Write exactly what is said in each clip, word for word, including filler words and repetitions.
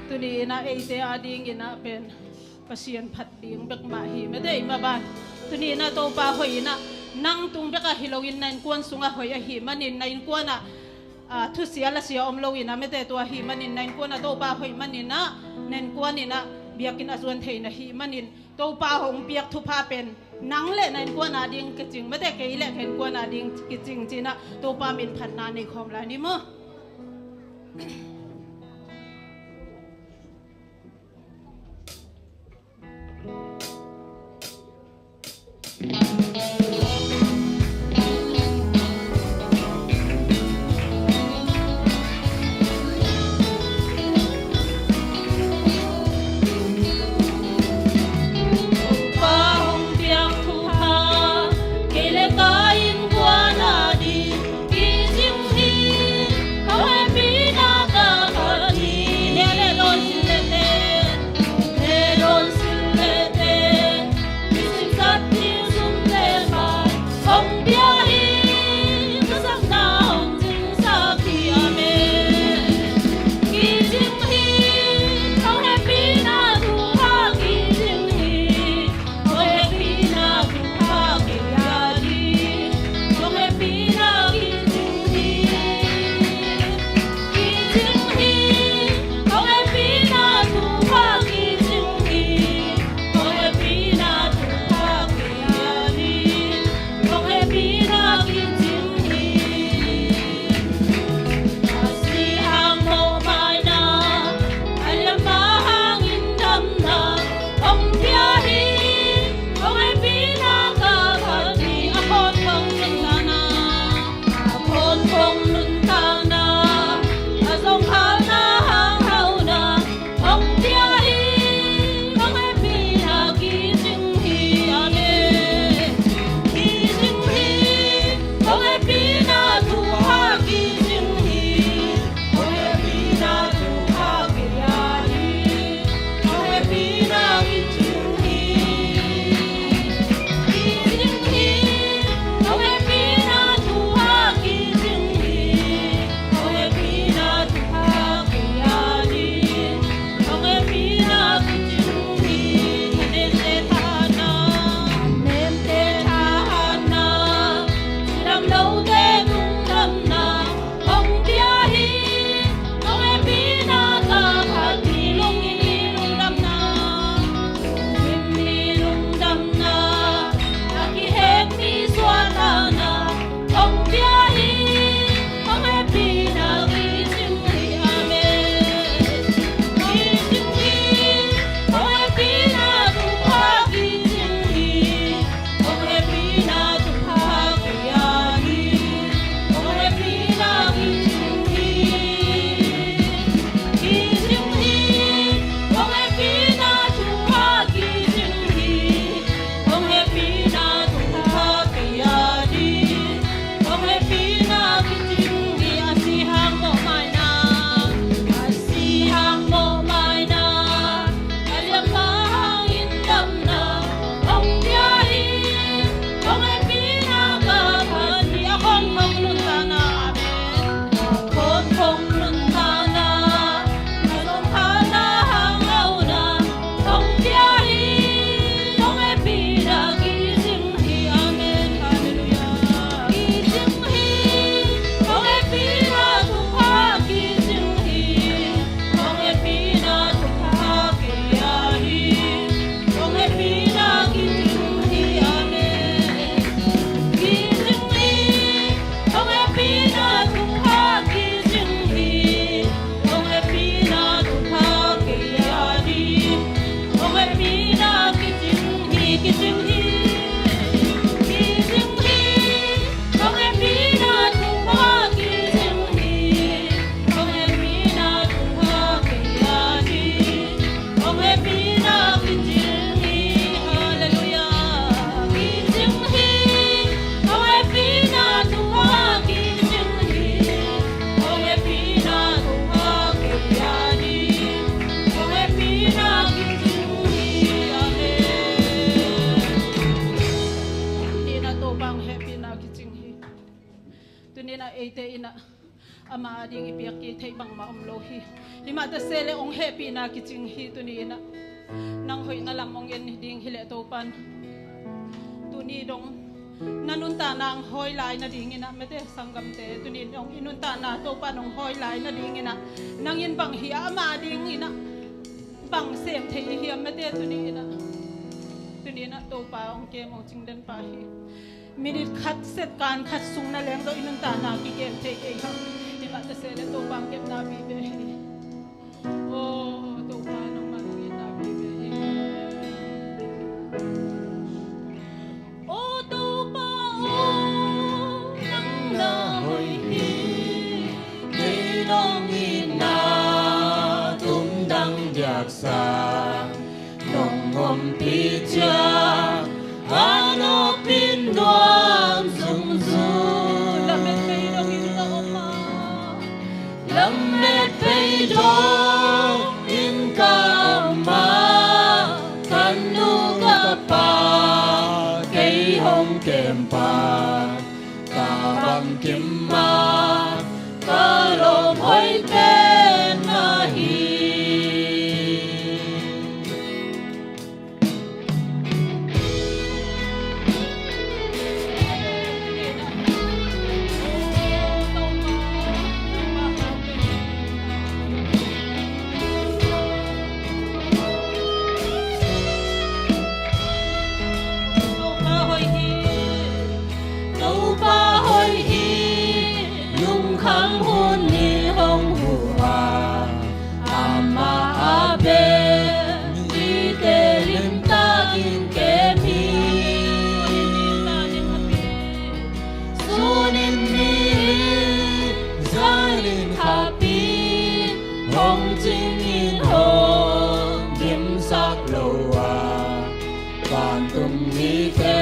Tuni in ah eite adingin ah pen Pasian phat ding bek mah hi mate i maban. Tuni in ah Topa hoih in ah nang tung bek ah hi loin na innkuan sungah hoih ahih manin na innkuan ah, ah, thusia lasia om loin ah mate tua ahih manin na innkuan ah Topa hoih manin ah na innkuan in ah biakinn a zuan thei na hih manin Topa hong piak thupha pen nang le na innkuan ading kicing mate kei le ka innkuan ading kicing ci in ah Topa min phatna nei khawm lai ni maw. Tuni in ah eite in ah Ama ading i piak kik theih bangmah om lo hi. Himah ta se le hong hehpihna kicing hi. Tuni in ah nang hoihna lam hong en ding hi leh Topa'n tuni dong na nuntakna hong hawi lai nadingin ah, mate sanggamte, tuni dong i nuntakna Topa'n hong hawi lai nadingin ah, nang in bang hi a, ama adingin ah bang sem thei i hiam, mate? Tuni in ah, tuni in ah Topa hong kem, hong cingden pah hi. Minute khat, second khat sung na leng tawh i nuntakna kikem thei kei hang. Himah ta se le Topa hong kepna vive hi. Aw Topa, nangmah hong itna vive hi. Aw Topa aw, nang na hoih hi. Kei nong itna tumdang diaksa nong ompih ciang, a nopin nuam zungzung. Lamet pei dongin ka om a, lamet pei dongin ka om a, ka nu ka pa kei hong kem pan, ka bangkim mah ka lawm hoih pen na hi. Topa hoih hi, lungkham hun ni hong huh a, amah a bek mite limtakin kem hi. Sunin ni, zanin khapi, hong cingin hong gimsak lo a, vantung mite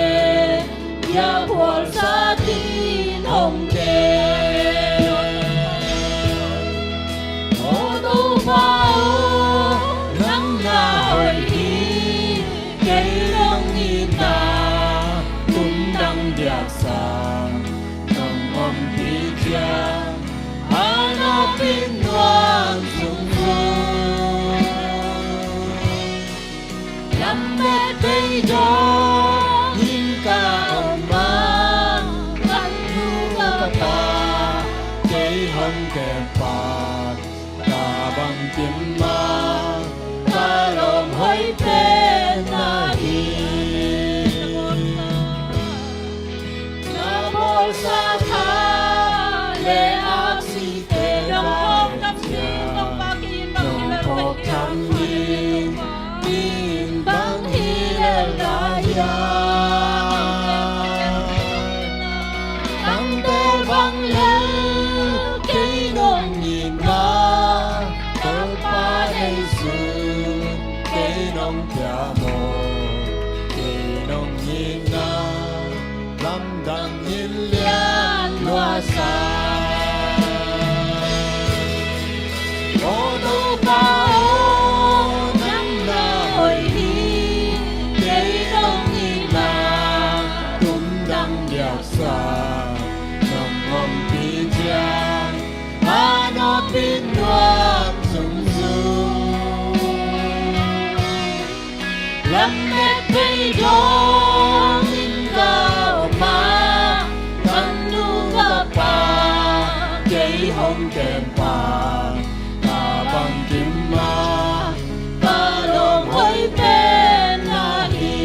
biakhual sa dingin hong kem. Aw Topa aw, nang na hoih hi. Kei nong itna tumdang diaksa nong ompih ciang, a nopin nuam zungzung. Lamet pei dongin ka om a, ka nu ka pa kei hong kem pan, ka bangkim mah ka lawm hoih pen na hi. Na bawlsa tha le aksite, nong phawk tham ding, nong phawk tham ding, in bang hi lel ta hiam? Tangtel bang lel kei nong itna, Topa neisun kei nong pia maw? Kei nong itna lamdang in lian lua sa. Aw Topa aw, nang na hoih hi. Kei nong itna tumdang diaksa nong ompih ciang, a nopin nuam zungzung. Lamet pei dongin ka om a, ka nu ka pa kei hong kem pan, ka bangkim mah ka lawm hoih pen na hi.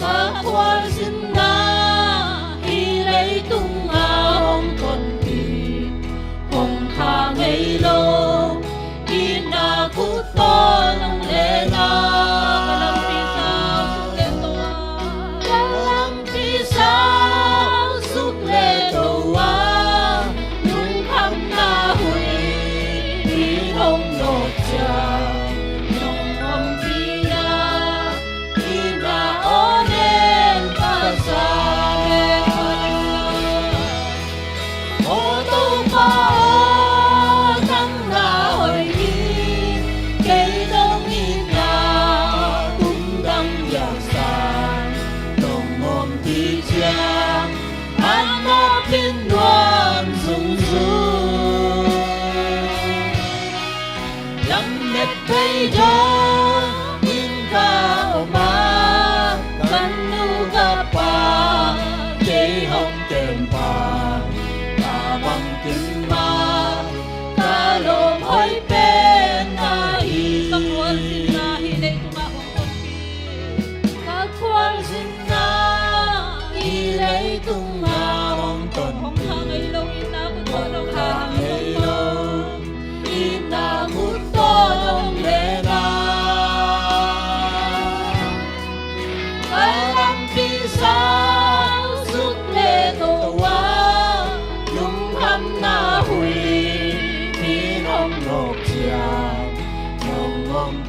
Ka khualzinna hih leitung ah hong tonpih, hong kha ngei lo, itna khut tawh nong len a. Ka lampi sausuk le to a, ka lampi sausuk le to a, lungkhamna huih in hong nawt ciang, nong ompih a, itna aw nen ka sa. Aw Topa aw, nang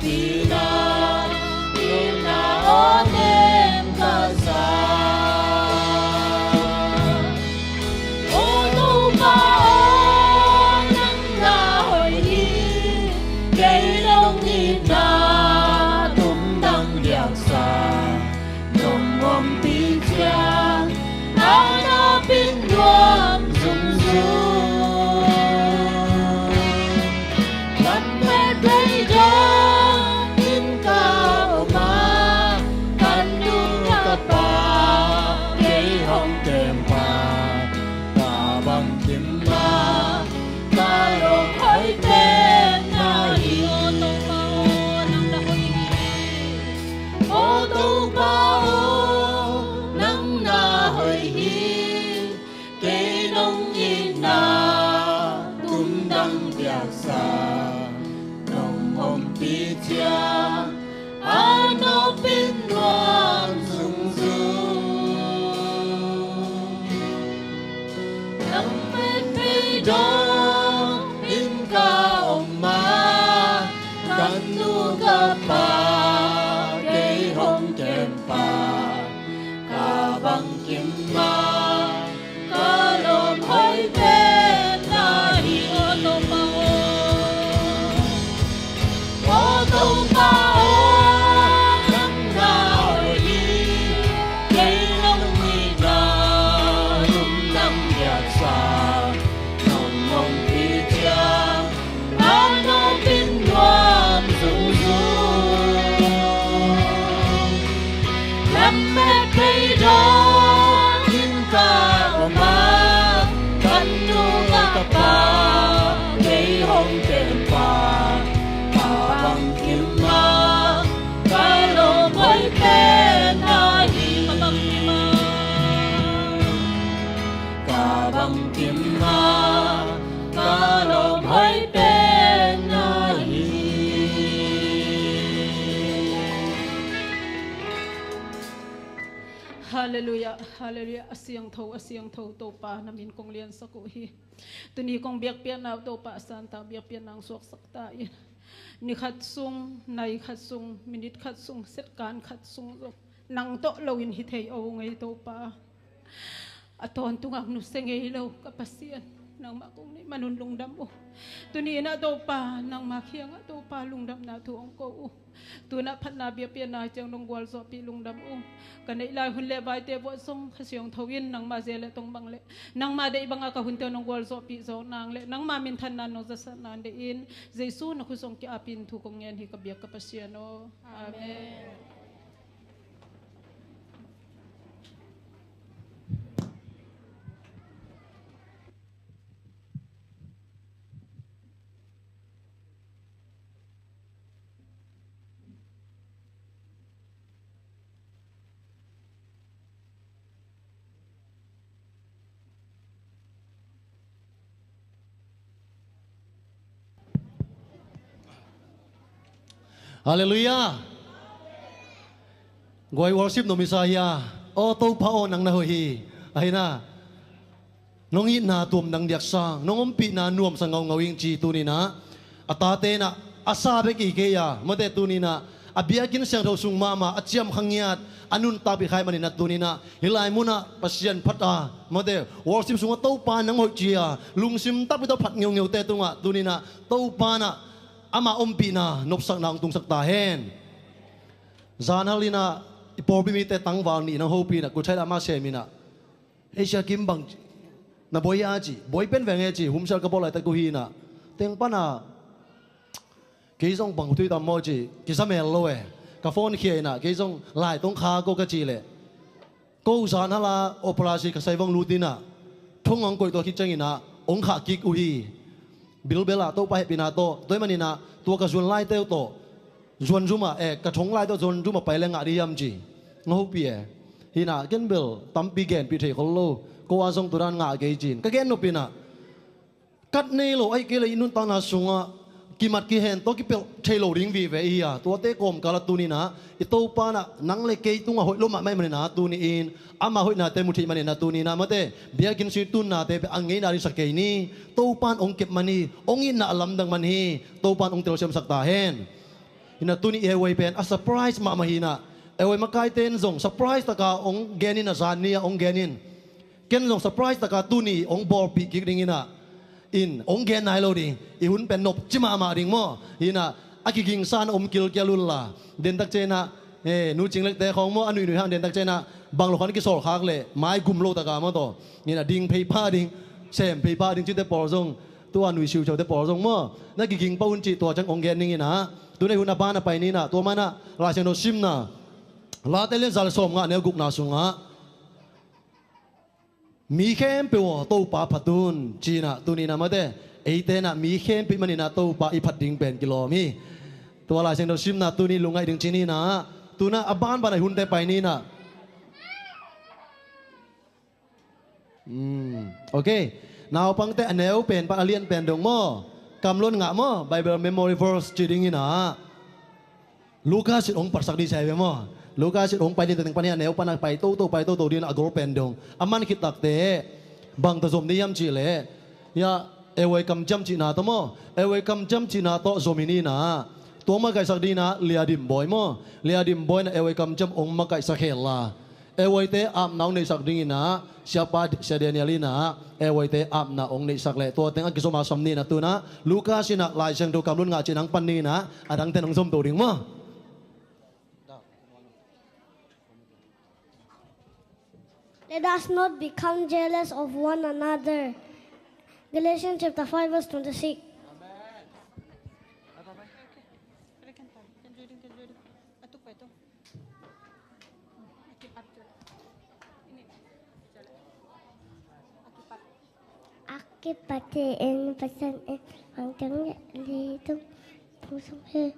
Tina, tina, o nem ka sa. O Topa o, nang na hoih hi, kei nong itna tumdang diaksa, nong ompih ciang, a nopin nuam zungzung. Lam met leidong in ka om a, ka nu ka pa kei hong kem pa, ka bang kim ma, ka lawm hoih pen na hi. O Topa o, nang na hoih hi. O Topa o, nang na hoih hi. Kei nong itna tumdang diaksa, nong ompih ciang, a nopin nuam zungzung. Lam met leidong in ka om a, ka nu ka pa kei hong kem pa, ka bang kim ma, ka lawm hoih pen na hi. O Topa o, o Topa o, nang na hoih hi. Kei nong itna tumdang diaksa, nong ompih ciang, a nopin nuam zungzung. Lam met leidong in ka om a, ka nu ka pa kei hong kem pa, ka bang kim ma, ka lawm hoih pen na hi. Ka bang kim ma, ka bang kim ma, ka lawm hoih pen na hi. Halleluiah, halleluiah. A siangtho, a siangtho Topa, na min kong liansak uh hi. Tuni kong biakpiakna uh Topa, a santa biakpiakna hong suaksak ta in. Ni khat sung, nai khat sung, minit khat sung, second khat sung zong nang tawh lo in hi thei lo ngei Topa. A tawntung ah nusia ngei lo ka Pasian, nangmah kong neih man un lungdam uh. Tuni in ah Topa, nangmah kiangah Topa lungdamna thu hong ko uh. Tu-in ah phatna biakpiakna ciang nong gualzawhpih lungdam uh. Ka neih lai hun le vaite vuah zong Kha Siangtho in nangmah zia le tong bang le nangmah deih bangah ka hunte nong gualzawhpih zawk nang le nangmah minthanna nong zasak nang deih in, Jesu na khut sung ki-apin thu kong ngen hi ka biak ka Pasian aw. Amen. Halleluiah. Guai worship nong misa hia? Aw Topa aw, nang na hoih hi. Ahi na, nong itna tumdang diaksa, nong ompihna nuamsa ngaungau ing ci tuni-in ah a tate in ah a sa bek hi kei a, mate, tuni-in ah a biakinn siangtho sung mahmah a ciamkha ngiat a nuntakpih kha ahih manin ah tuni-in ah hih lai munah Pasian phat a, mate, worship sungah Topa nang hoih ci-a lungsim takpi tawh phat ngeungeute tungah tuni-in ah Topa in ah ama ompihna nopsakna hong tungsak ta hen. Zan hal in ah i pawlpi mite tangval nih nang hopih in ah kut thai lam a sem in ah, "Ei Sia Kim, bang na buai a?" ci. "Buai pen veng e," ci. "Humsial ka bawl laitak uh hi," in ah teng pan ah, "Kei zong bang thui tam maw?" ci. "Kisa mel lo e, ka phone khia in ah kei zong lai tong kha ko," ka cih leh, ko zan hal a operasi ka sai vong lut in ah thong hong koih tua khit ciangin ah hong khah kik uh hi. Bilbel ah Topa hehpihna tawh, tua ahih manin ah tua ka zuan laite uh tawh zuan zum ah, eh, ka thong laite uh zuan zum ah pai le ngah ding hiam ci. Nga hopih e. Hi in ah ken bel tampi genpih thei khol lo, ko a zong tua dan ngah kei ci-in ka gen nop in ah, kat nei lo ahih kei leh i nuntakna sungah kimat kihen tawh kipelh thei lo ding vive i hi a, tuate kawmkal ah tuni-in ah i Topa in ah nang le kei tungah hoih lo mahmah ahih manin ah tuni-in ama hoihnate mu theih manin ah tuni-in ah, mate, biakinn sung tunnate bek a ngeina ding sa kei ni. Topa in hong kep man hi, hong itna a lamdang man hi. Topa in hong telsiamsak ta hen. Hi-in ah tuni A Y pen a surprise mahmah hi-in ah, A Y makaite in zong surprise taka hong gen in ah, zan ni-a hong gen in. Ken zong surprise taka tuni hong bawlpih kik ding hi-in ah, in hong gen nai lo ding. I hun pen nopci mahmah ding maw. Hi-in ah a kigingsa-in om kilkial un la. Dentak ciangin ah, eh, Nu Cing Lekte khawng maw, a nuihnui hang dentak ciangin ah bang lo khan kisawlkhak leh mai gum lo taka maw taw. Hi-in ah ding phei pah ding, sem phei pah ding cihte pawl zong, tua nui siusiaute pawl zong maw, na kiging pah un cih tua ciang hong gen ding hi-in ah. Tu-in ah hun a ban ah pai ni-in ah, tua manin ah Lai Siangtho simna, Late lian za le sawmnga, neu gukna sungah, mi khempeuh aw, Topa phat un, ci-in ah tuni-in ah mate, eite in ah mi khempeuh manin ah Topa i phat ding pen kilawm hi. Tua Lai Siangtho simna tuni lungngaih ding ci ni-in ah, tu-in ah a banban ah hunte pai ni-in ah. Hmm, ok. Naupangte, a neu pen pan a lian pen dong maw, kamluan ngah maw, Bible memory verse ci ding hi-in ah. Lukas in hong patsak ding ci hi ve maw. Lukas in hong pai ding teng pan hi-a, neu pan a pai toto, pai toto ding a, a gol pen dong. A man khit takteh bang tawh zom ding hiam cih leh, hiah, A Y kamciam cihna tawh maw. A Y kamciam cihna tawh zom hi-in ah. Tua makaihsak ding in ah Lia Dim Bawi maw. Lia Dim Bawi in ah A Y kamciam hong makaihsak hen la, A Y-te apna hong neihsak ding in ah, siapa, Sia Daniel in ah A Y-te apna hong neihsak leh, tua teng a kizom a sam ni-in ah, tu-in ah Lukas in ah Lai Siangtho kamluan ngah cih nang pan ding in ah, a dangte nong zom to ding maw. Let us not become jealous of one another. Galatians chapter five verse twenty-six. A kipat hi in, Pasian in bangteng le leitung pung sung hi.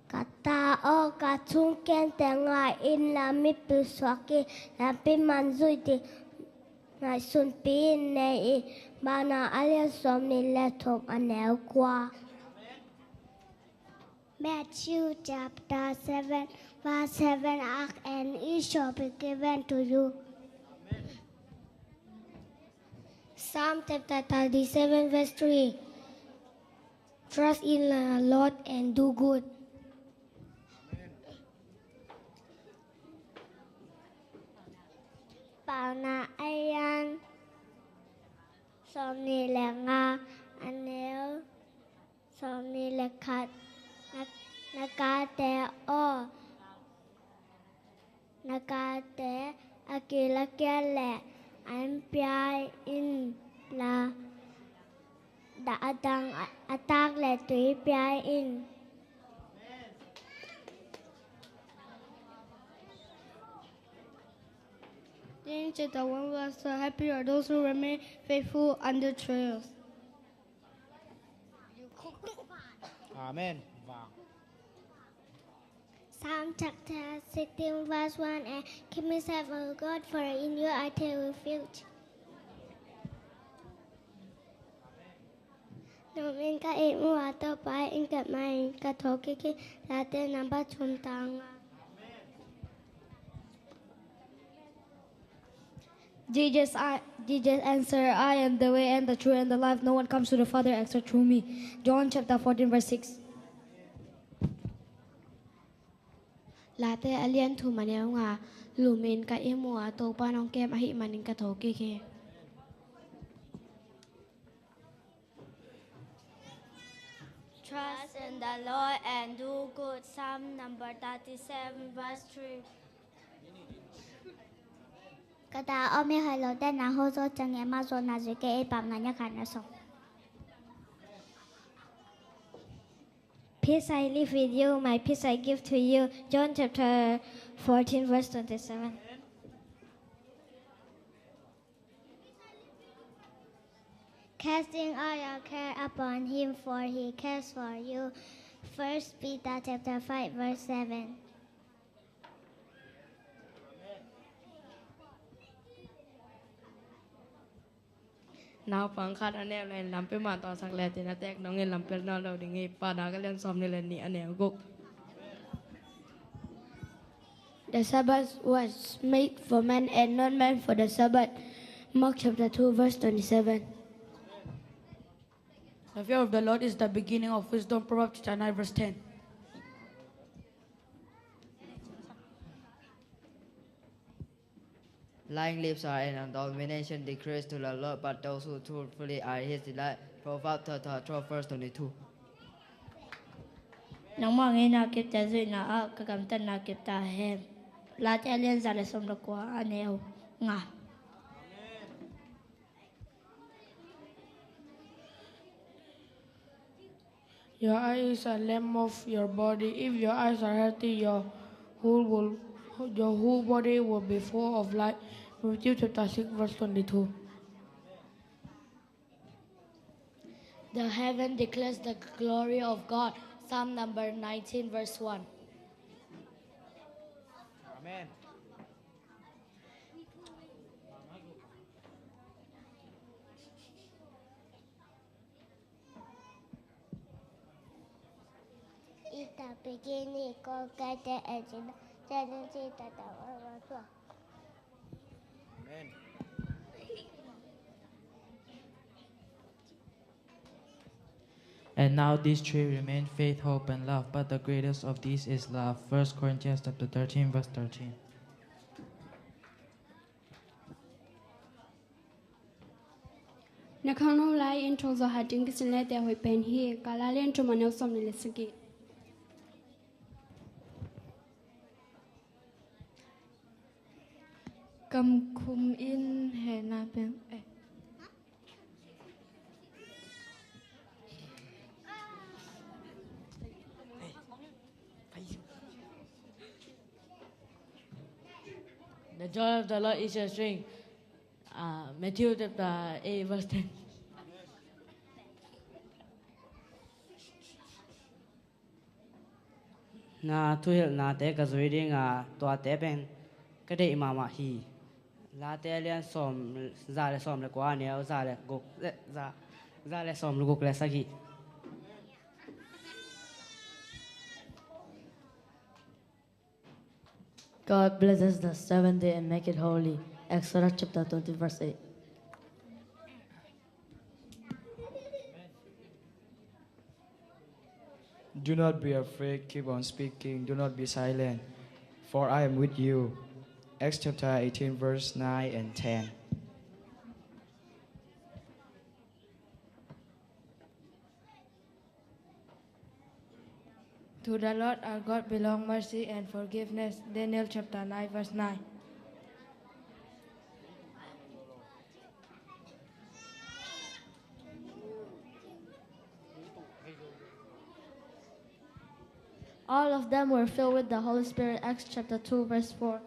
Ka ta aw, ka thungen teng ngah inla, mipil suak in, lampi man zuih ding ngaihsunpi in nei in. Mangna a lian sawmnih le thum, a neu kua. Matthew chapter seven, verse seven, Ask and it shall be given to you. Psalm chapter thirty-seven, verse three. Trust in the Lord and do good. Paunak a lian sawmnih le nga, a neu sawmnih le khat. Na, na galte aw, na galte a kil a kial leh an pia in la, a dang a, a tak leh tui pia in. James chapter one verse twelve. Happy are those who remain faithful under trials. Amen. Psalm chapter sixteen, verse one, and keep me safe, O God, for in you I take refuge. Nuam in ka ihmu a, Topa in kep ma in ka thokik hi. Late number thum tang nga. Jesus, I, Jesus answered, "I am the way and the truth and the life. No one comes to the Father except through me." John chapter fourteen, verse six. Late a lian thum, a neu nga. Nuam in ka ihmu a, Topa in hong kep ahih manin ka thokik hi. Trust in the Lord and do good. Psalm number thirty-seven, verse three. Ka ta aw, mihaih lote na hong zawh ciangin amau zawhna zui kei, ei pamna nia khan na song. Peace I leave with you, my peace I give to you. John chapter fourteen, verse twenty-seven. Casting all your care upon him, for he cares for you. First Peter chapter five, verse seven. Naupang khat a neu le in lampi mah tawh sak le tin a tek dongin lampi nawn lo ding hi. Paunak a lian sawm nih le nih a neu guk. The Sabbath was made for man and not man for the Sabbath. Mark chapter two verse twenty-seven. The fear of the Lord is the beginning of wisdom. Proverbs chapter nine verse ten. Lying lips are an abomination, decrease to the Lord, but those who truthfully are his delight. Proverbs chapter twelve verse twenty-two. Nangmah ngeina kipte zuihna ah ka gamtatna kipta hen. Late a lian za le sawm le kua a neu nga. Your eye is a lamp of your body. If your eyes are healthy, your whole will, your whole body will be full of light. Matthew chapter six verse twenty-two. The heaven declares the glory of God. Psalm number nineteen verse one. Amen. Ita pigini ko kete ejina, jani cita tawa matua. Amen. And now these three remain: faith, hope, and love, but the greatest of these is love. First Corinthians chapter thirteen, verse thirteen. Na khangno lai in thong zawh hat ding kisin lete hoih pen hi. Galati a lian thum a neu sawm nih le sagih. Kam khum in hehna pen, eh. The joy of the Lord is your strength. Uh, Matthew chapter eight verse ten. Na thuhilhnate ka zui ding a, tuate pen ka deih mahmah hi. Late a lian sawm, za le sawm le kua a neu za le guk, eh, za, za le sawm le guk le sagih. God blesses the seventh day and make it holy. Exodus chapter twenty, verse eight. Do not be afraid, keep on speaking, do not be silent, for I am with you. Acts chapter eighteen, verse nine and ten. To the Lord our God belong mercy and forgiveness. Daniel chapter nine, verse nine. All of them were filled with the Holy Spirit. Acts chapter two, verse four.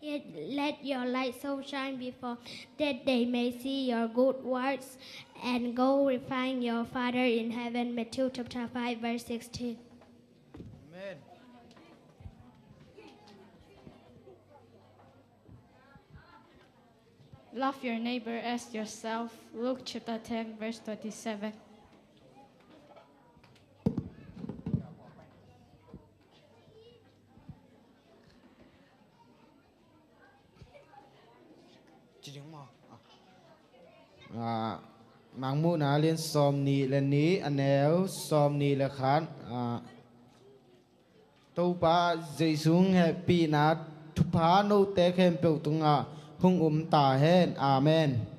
Yet let your light so shine before that they may see your good works and glorifying your Father in heaven. Matthew chapter five, verse sixteen. Amen. Love your neighbor as yourself. Luke chapter ten, verse twenty-seven. Ci ding maw? Ah, Mangmuhna lian sawm nih le nih a neu sawm nih le khat. Ah, Topa Jesu hehpihna thupha note khempeuh tungah hong um ta hen. Amen.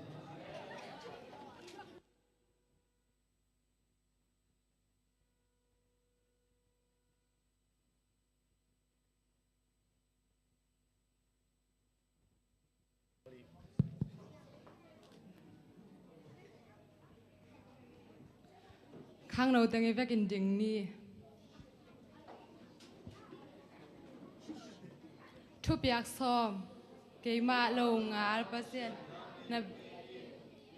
Khangno teng i vekin ding ni. Thupiak sawm. Keimah lo ngal Pasian na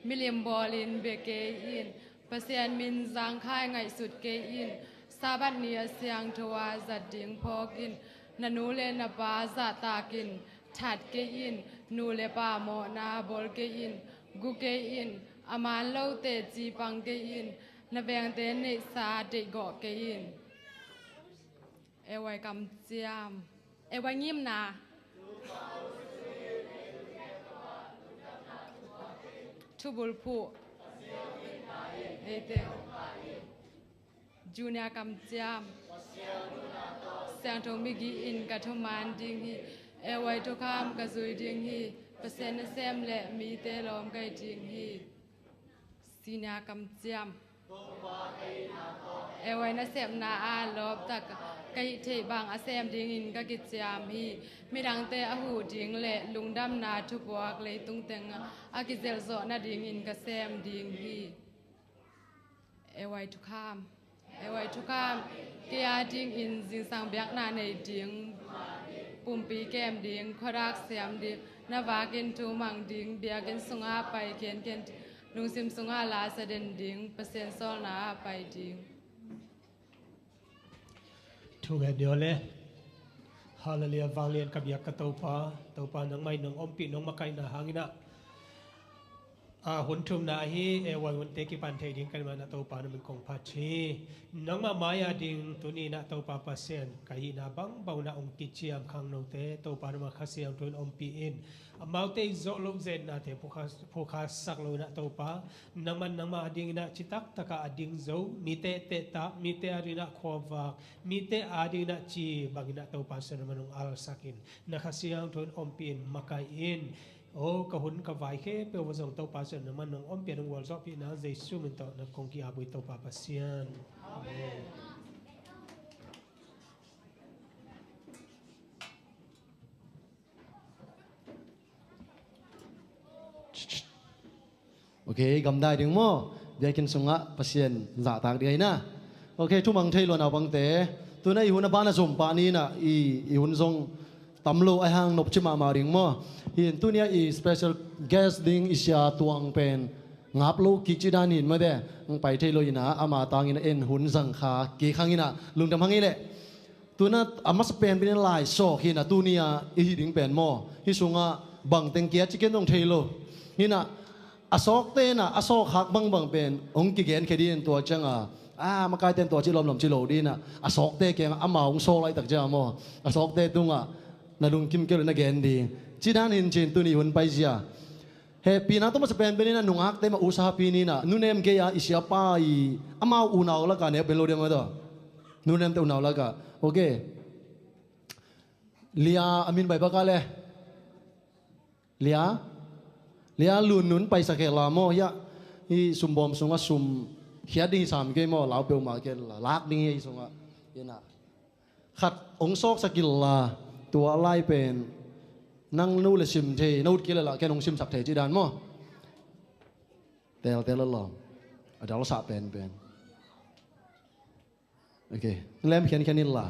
milim bawlin bia kei in. Pasian min zangkhai ngaihsut kei in. Sabbath ni a siangtho a zat ding phawk in. Na nu le na pa zahtakin that kei in, nu le pa mawhna bawl kei in, gu kei in, a man lote cipang kei in, na vengte neihsa deihgawh kei in. Ei vai kamciam. Ei vai ngimna. Thubulphuh. Eite. Junior kamciam. Siangtho migi in ka thuman ding hi. Ei vai thukham ka zui ding hi. Pasian nasem le mite lawm ka hi ding hi. Senior kamciam. Ei vai nasepna a lawptak ka hih theih bang a sem dingin ka kiciam hi. Midangte a huh ding le lungdamna thupuak leitung tengah a kizelhzawh nadingin ka sem ding hi. Ei vai thukham. Ei vai thukham. Kei a dingin zingsang biakna nei ding, pumpi kem ding, khuadak siam ding, na vakin thu mang ding, biakinn sungah pai khenkhen ding, lungsim sungah la sa den ding, Pasian sawlna ah pai ding. Thungen ni aw le. Hallelujah, vanglian ka biak ka Topa. Topa, nangmah in nong ompih, nong makaihna hangin ah, a hun thumna ahi, ei vai hunte kipan thei ding ka hih manin ah Topa, na min kong phat hi. Nangmah mai-ah ding tuni-in ah Topa Pasian, ka hihna bangbang in ah hong kiciam khangnote Topa, nangmah Kha Siangtho in ompih in. Amaute i zawh loh zetnate phukha, phukhasak loin ah Topa, nangman nangmah adingin ah citaktak ah a ding zo, mite tehtah, mite adingin ah khuavak, mite adingin ah ci bangin ah Topa Pasian, nangman hong alsak in, na Kha Siangtho in ompih in, makaih in. O, ka hun ka vai khempeuh ah zong Topa Pasian, nangman nong ompih in, nong gualzawhpih in ah, Jesu min tawh na kong ki-ap uh hi Topa Pasian. Amen. Ok, gamdai ding maw? Biakinn sungah Pasian zahtak ding ahi na. Ok, thumang thei lo naupangte. Tu-in ah i hun a ban a zom pah ni-in ah, i, i hun zong tam lo ahih hang nopci mahmah ding maw? Hi in, tuni-a i special guest ding i sia Tuang pen ngap lo kik ci dan hi in maw te. Hong pai thei lo in ah, ama tangin ah en hun zang kha kik hang in ah, lungdam hang ei leh. Tu-in ah a masa pen pen in lai sawk hi in ah, tuni-a i hih ding pen maw, hih sungah bang teng kia ci ken zong thei lo. Hi in ah a sawkte in ah a sawk khak bangbang pen hong kigenkhia ding in, tua ciangah a makaite in tua ci lawmlawm ci lo ding in ah, a sawkte kiangah amau hong sawl laitak ciangah maw, a sawkte tungah na lungkim kei lo na gen ding ci dan hi in, ci-in tuni hun paizia. Hehpihna tawh masa penpen in ah nungakte mah usapi ni in ah, nunem gei-a i siapa i amau unau lakah neu pen lo diam maw tawh? Nunemte unau lakah. Ok. Lia a min bai baka le. Lia. Lia Lun Nun paisak hen la maw, hiah. Hih sumbawm sungah sum khiat ding hi sam kei maw, lau peuhmah kei la, lak ding hi hih sungah. Hi in ah. Khat hong sawksak inla, tua lai pen nang nu le sim thei, na ut kei leh lah ken hong simsak thei ci dan maw? Tel tel lawm. A dalsah penpen. Ok. Lem khiankhian inla.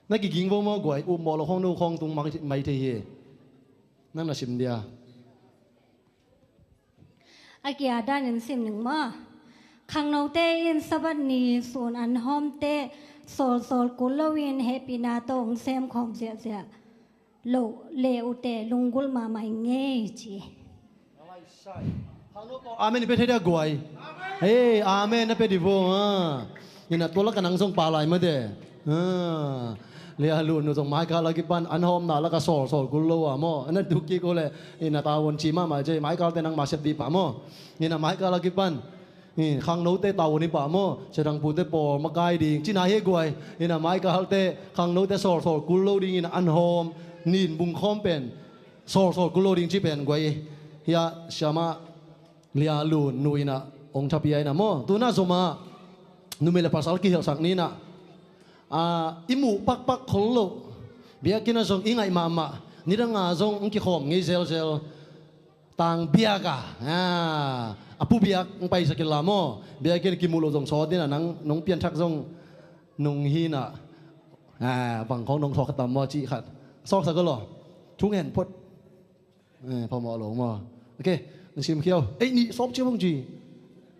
Na kiging vo maw guai, upmawh lo khawng no khawng tung mai, mai thei hi. Nang na sim dia. A kia danin sim ning maw. Khangnote in Sabbath ni sun an hawmte sawlsawl kul loin hehpihna tawh hong sem khawm ziahziah loh le uh teh lunggulh mahmah ing ei ci. Amen i pia thei dia guai? Hei, amen na pia dih vo, ha. Hi in ah tua lakah nang zong pha lai mate. Ha. Lia Lun Nu zong maikal a kipan an hawmna lakah sawlsawl kul lo a maw, na duk kik uh leh. Hi in ah tavuan ci mahmah ci, maikalte nangmah sep dih pah maw. Hi in ah maikal a kipan Hi, khangnote tavuan hi pah maw, sia dang pute pawl makai ding cihna hi guai. Hi in ah maikalte khangnote sawlsawl kul lo dingin an hawm, nin bung khawm pen sawlsawl kul lo ding cih pen guai. Hiah siamah Lia Lun Nu in ah hong thapiak in ah maw, tu-in ah zom ah numei le pasal kihelhsak ni in ah, ah, i muh pakpak khol loh, biakinn ah zong i ngaih mahmah, nidang a zong hong kikhawm ngei zelzel. Tang biak a, a, a pu biak hong paisak inla maw, biakinn kimuh loh zong sawt in ah, nang nong pianthak zong nung hi in ah, a, bang khawng nong sawk kha tam maw cih khat sawksak uh law. Thu ngen phot. Eh, phamawh lo maw. Ok, na simkhia uh. Ei, nih sawp cia bang ci.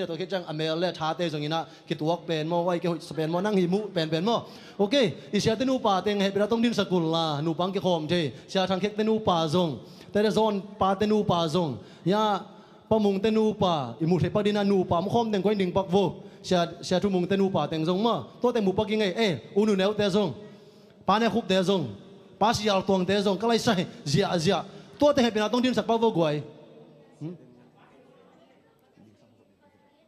ni a tua khit ciang a mel le a thate zong in ah kituak pen maw, huai kei hoih sa pen maw, nang hi muh penpen maw. Ok, i siate nupa teng hehpihna tawh hong dinsak un la, nupa hong kikhawm thei. Sia Thang Khekte nupa zong, Tate Zawn pate nupa zong, ya, Pa Mungte nupa, i muh theih pak ding in ah nupa om khawm teng kua in ding pak vo. Sia, Sia Thu Mungte nupa teng zong maw, tua teng mu pak ing ei, eh, U Nu Neute zong, Pa Ne Khupte zong, Pa Sial Tuangte zong, ka lai sai, ziahziah. Tua teng hehpihna tawh hong dinsak pak vo guai. Hmm?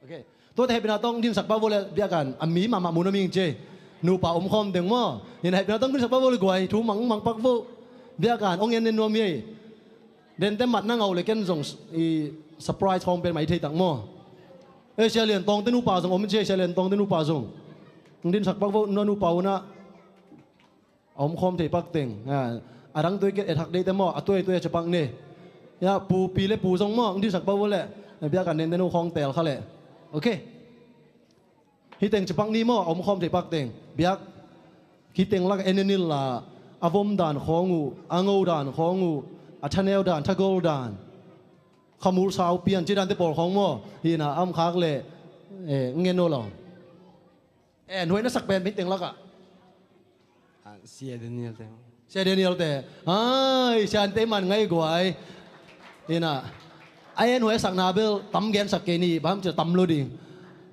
Ok. Tua teng hehpihna tawh hong dinsak pak vo le biakna ah mi mahmah mu nuam ing ci. Nupa om khawm teng maw. In hehpihna tawh hong dinsak pak vo le guai, thu mang mang pak vo. Biakna ah hong en en nuam hi ei. Dente mat na ngah uh le ken zong i surprise khawng pen mai thei tak maw. Eh, Sia Lian Tawngte nupa zong om ci, Sia Lian Tawngte nupa zong. Hong dinsak pak vo, nua nupa un ah. A om khawm thei pak teng. A, a dang tuai kei et hak deihte maw, a tuai tuai a ci pak ni. Ya, Pu Pi le Pu zong maw, hong dinsak pak vo le. Biakna ah dente nu khawng teel kha le. Ok. Hih teng ci pak ni maw, a om khawm thei pak teng. Biak, hih teng lak en en in la, a vom dan khawng uh, a ngo dan khawng uh, a thaneu dan, thagol dan, khamul sau pian ci dante pawl khawng maw, hi na a om khak le, eh, ngen uh lo. Eh, nuai na sak pen hih teng lak ah. Ah, Sia Daniel te. Sia Daniel te. Ai, Sia Daniel te man ngai guai. Ina. Ai, en huai sakna bel tam gen sak kei ni, bang ci tam lo ding.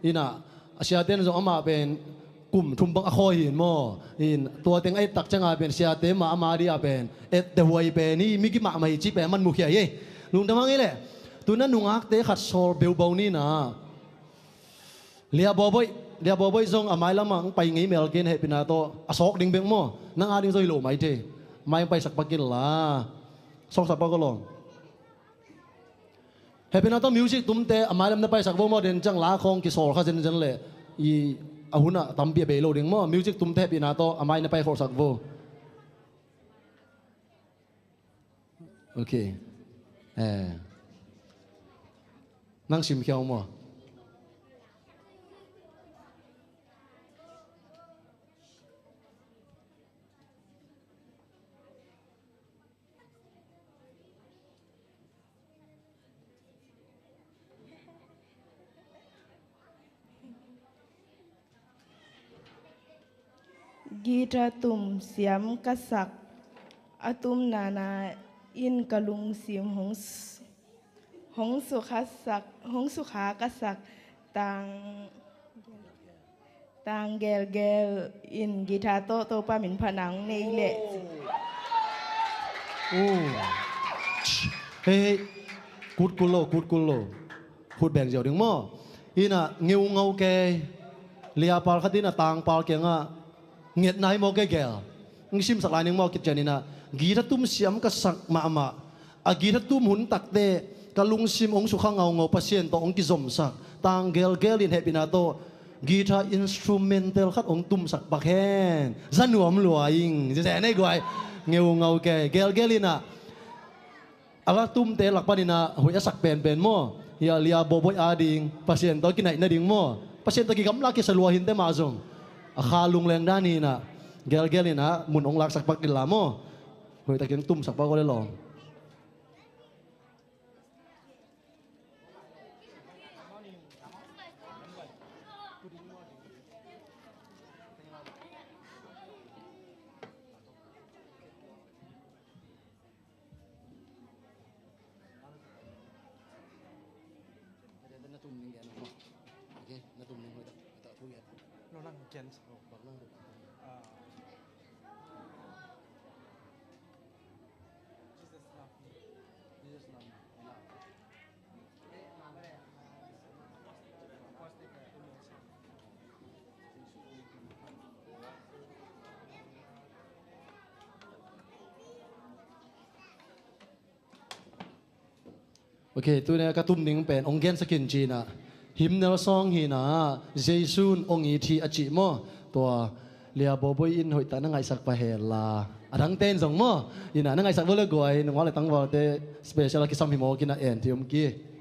Ina. A Sia ten zong amah pen kum thum bang a khawi hi maw. In, tua teng a et tak ciang a pen Sia te mah ama di a pen et te huai pen hi, mi ki mahmah hi ci pen man mukhia hi. Lungdam hang hi leh. Tu na nungakte khat sawl beubaw ni na. Lia Bawbawi, Lia Bawbawi zong a mailam ah hong pai ngei mel kei in hehpihna tawh, a sawk ding bek maw, nang a ding zong hi lo mai thei. Mai hong paisak pak in la. Sawksak pak uh law. Hehpihna tawh music tumte a mailam na paisak vo maw, den ciang la khawng kisawl kha zenzen leh. I a hun ah tampi a bei lo ding maw, music tumte hehpihna tawh a mai na paisak vo. Ok. Eh. Nang simkhia maw. Guitar tum siam ka sak, a tum nana in ka lungsim hong s-, hong sukha sak, hong sukha ka sak, tang, tang gelgel in guitar tawh Topa min phatna hong nei leh. Oh. Hei, hei. Kut kul lo, kut kul lo. Khut beng ziau ding maw. Ina ngeu ngau kei. Lia pal khat ina tang pal kiangah ngetna hi maw kei gel. Ng simsak lai ning maw kician ina. Guitar tum siam ka sak mahmah. A guitar tum hun takte ka lungsim hong sukha ngaungau, Pasian tawh hong kizomsak. Tang gelgel in hehpihna tawh guitar instrumental khat hong tumsak pak hen. Za nuam lua ing. Zizia nei guai. Ngeu ngau kei. Gelgel ina. A la tumte lak panin ah hoih a sak penpen maw. Hia Lia Bawbawi ading Pasian tawh kinaih nading maw. Pasian tawh kigamla kisa lua hinte mah zong. A kha lungleng dan hi in ah. Gelgel in ah mun hong laksak pak ding la maw. Hoih takin tumsak pak uh le lawm. Ok, tuni a ka tum ding pen ong gensak in ci-in ah, hymnal song hi-in ah, Jesu'n ong it hi a cih maw. Tua Lia Bawbawi in hoihtak na ngaihsak pah hen la, a dangte in zong maw, in ah na ngaihsak vua le guai, nungak le tangvalte special a kisam hi maw, kin ah en thei om ki.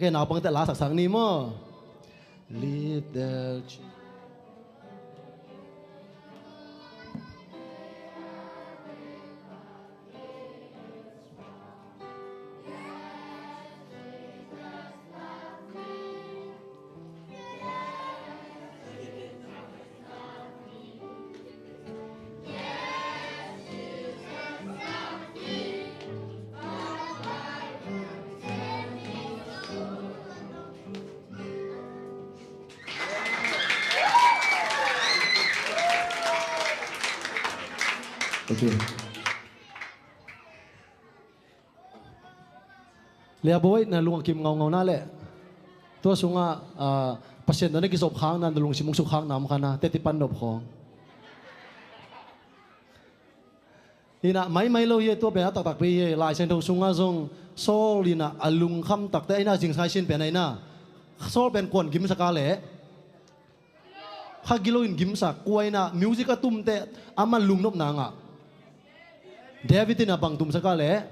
Ok, naupangte la saksak ni maw. Little chi- Ok. Lia Bawbawi, na lung a kim ngaungau na leh, tua sungah, ah, Pasian tawh na kizop khakna, na lungsim hong suk khakna om kha na, teci pan nop khawng. Hi-in ah maimai lo hi, tua pen a taktak pi hi. Lai Siangtho sungah zong Saul in ah a lungkham takte, a inn ah zingsak sin pen a, hi-in ah, Saul pen kua'n gimsak a leh, kha gilo in gimsak, kua in ah music a tumte, aman lungnopna ngah. David in ah bang tumsak a leh,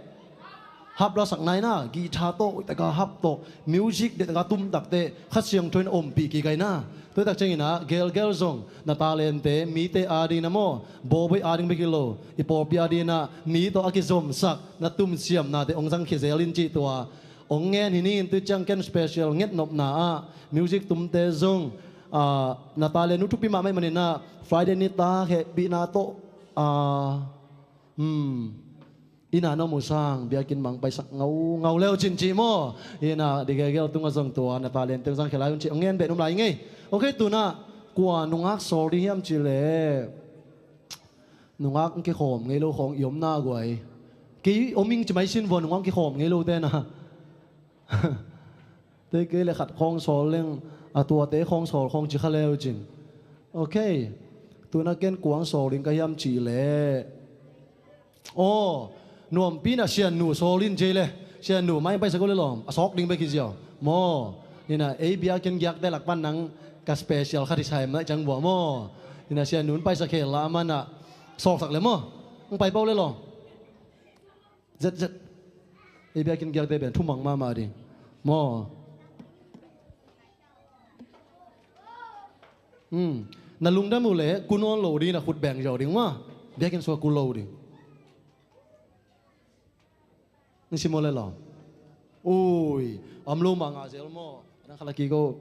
harp la sakna, hi-in ah, guitar tawh, taka harp tawh, music dehtaka tum takte Kha Siangtho in ompih kik a, hi-in ah. Tua tak ciangin ah gelgel zong na talente mite adingin ah maw, Bawbawi ading bek hi lo, i pawlpi adingin ah mi tawh a kizomsak na tumsiamnate hong zangkhia zel in cih tua hong ngen hi ning. Tua ciang ken special ngetnopna ah music tumte zong, ah, na talent uh thupi mahmah ahih manin ah Friday nitak hehpihna tawh, ah, hmm, inn ah na om uh sang biakinn mah hong paisak ngaungau le uh cin cih maw. Inn ah di gelgel tungah zong tua na talente hong zangkhia lai un cih hong ngen beh nuam lai ing ei. Ok, tu-in ah kua nungak sawl ding hiam cih leh, nungak hong kikhawm ngei lo khawng i omna guai. Kei om ing ci mai sin vua, nungak hong kikhawm ngei lote na. Tei kei leh khat khawng sawl leng, a tuate khawng sawl khawng ci kha le uh cin. Ok. Tu-in ah ken kua hong sawl ding ka hiam cih leh, aw, nuampi-in ah Siannu sawl in ci ei leh. Siannu mai hong paisak o le lawm, a sawk ding bek hi ziau maw. Hi-in ah ei biakinn giakte lak pan nang ka special khat hi sa hi mah, ciang vua maw. Hi-in ah Siannu hong paisak hen la, aman ah sawlsak leh maw. Hong pai pah o le lawm. Zet, zet. Ei biakinn giakte pen thumang mahmah ding maw. Hmm. Na lungdam uh leh ku nawn lo ding, na khut beng zaw ding maw. Biakinn sungah ku lo ding. Ning sim o le lawm. Ui, om lo mah ngah zel maw. Nang kha la kik o.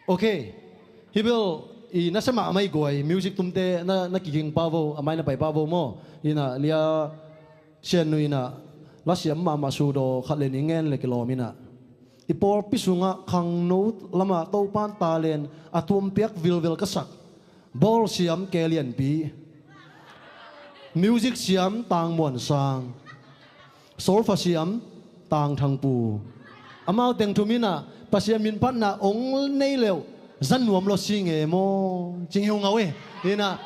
Ok. Hih bel i nasia mahmah i guai, music tumte na, na kiging pah vo, a mai na pai pah vo maw. Hi-in ah Lia Siannu in ah Lasiam mahmah sudaw khat le nih ngen le kilawm inah, i pawlpi sungah khangno lamah Topan talent a tuampiak vilvel ka sak bawlsiam Ke Lianpi, music siam Tang Muan Sang, solfa siam Tang Thang Pu. Amau teng thum inah Pasian min phatna ong nei leuh za nuam lo si nge maw? Cing hi uh ngau e. Inah,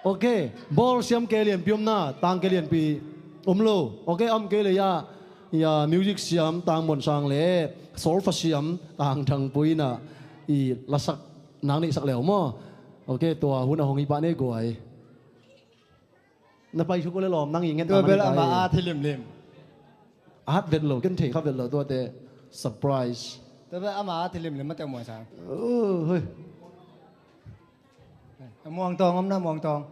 ok, bawlsiam Ke Lianpi omna, Tang Ke Lianpi om lo. Ok, om kei le ya, ya music siam Tang Muan Sang le solfa siam Tang Thang Pu inah i lasak nang neihsak leuh maw? Ok, tua hun a hong hi pah nei guai. Na pai thuk uh le lawm, nang i ngen. Tua bel ama at hi limlim. At vet lo, ken thei kha vet lo tuate. Surprise. Tua bel ama at hi limlim mate Muan Sang. Oh, hoi. Muang Tawng om na, Muang Tawng.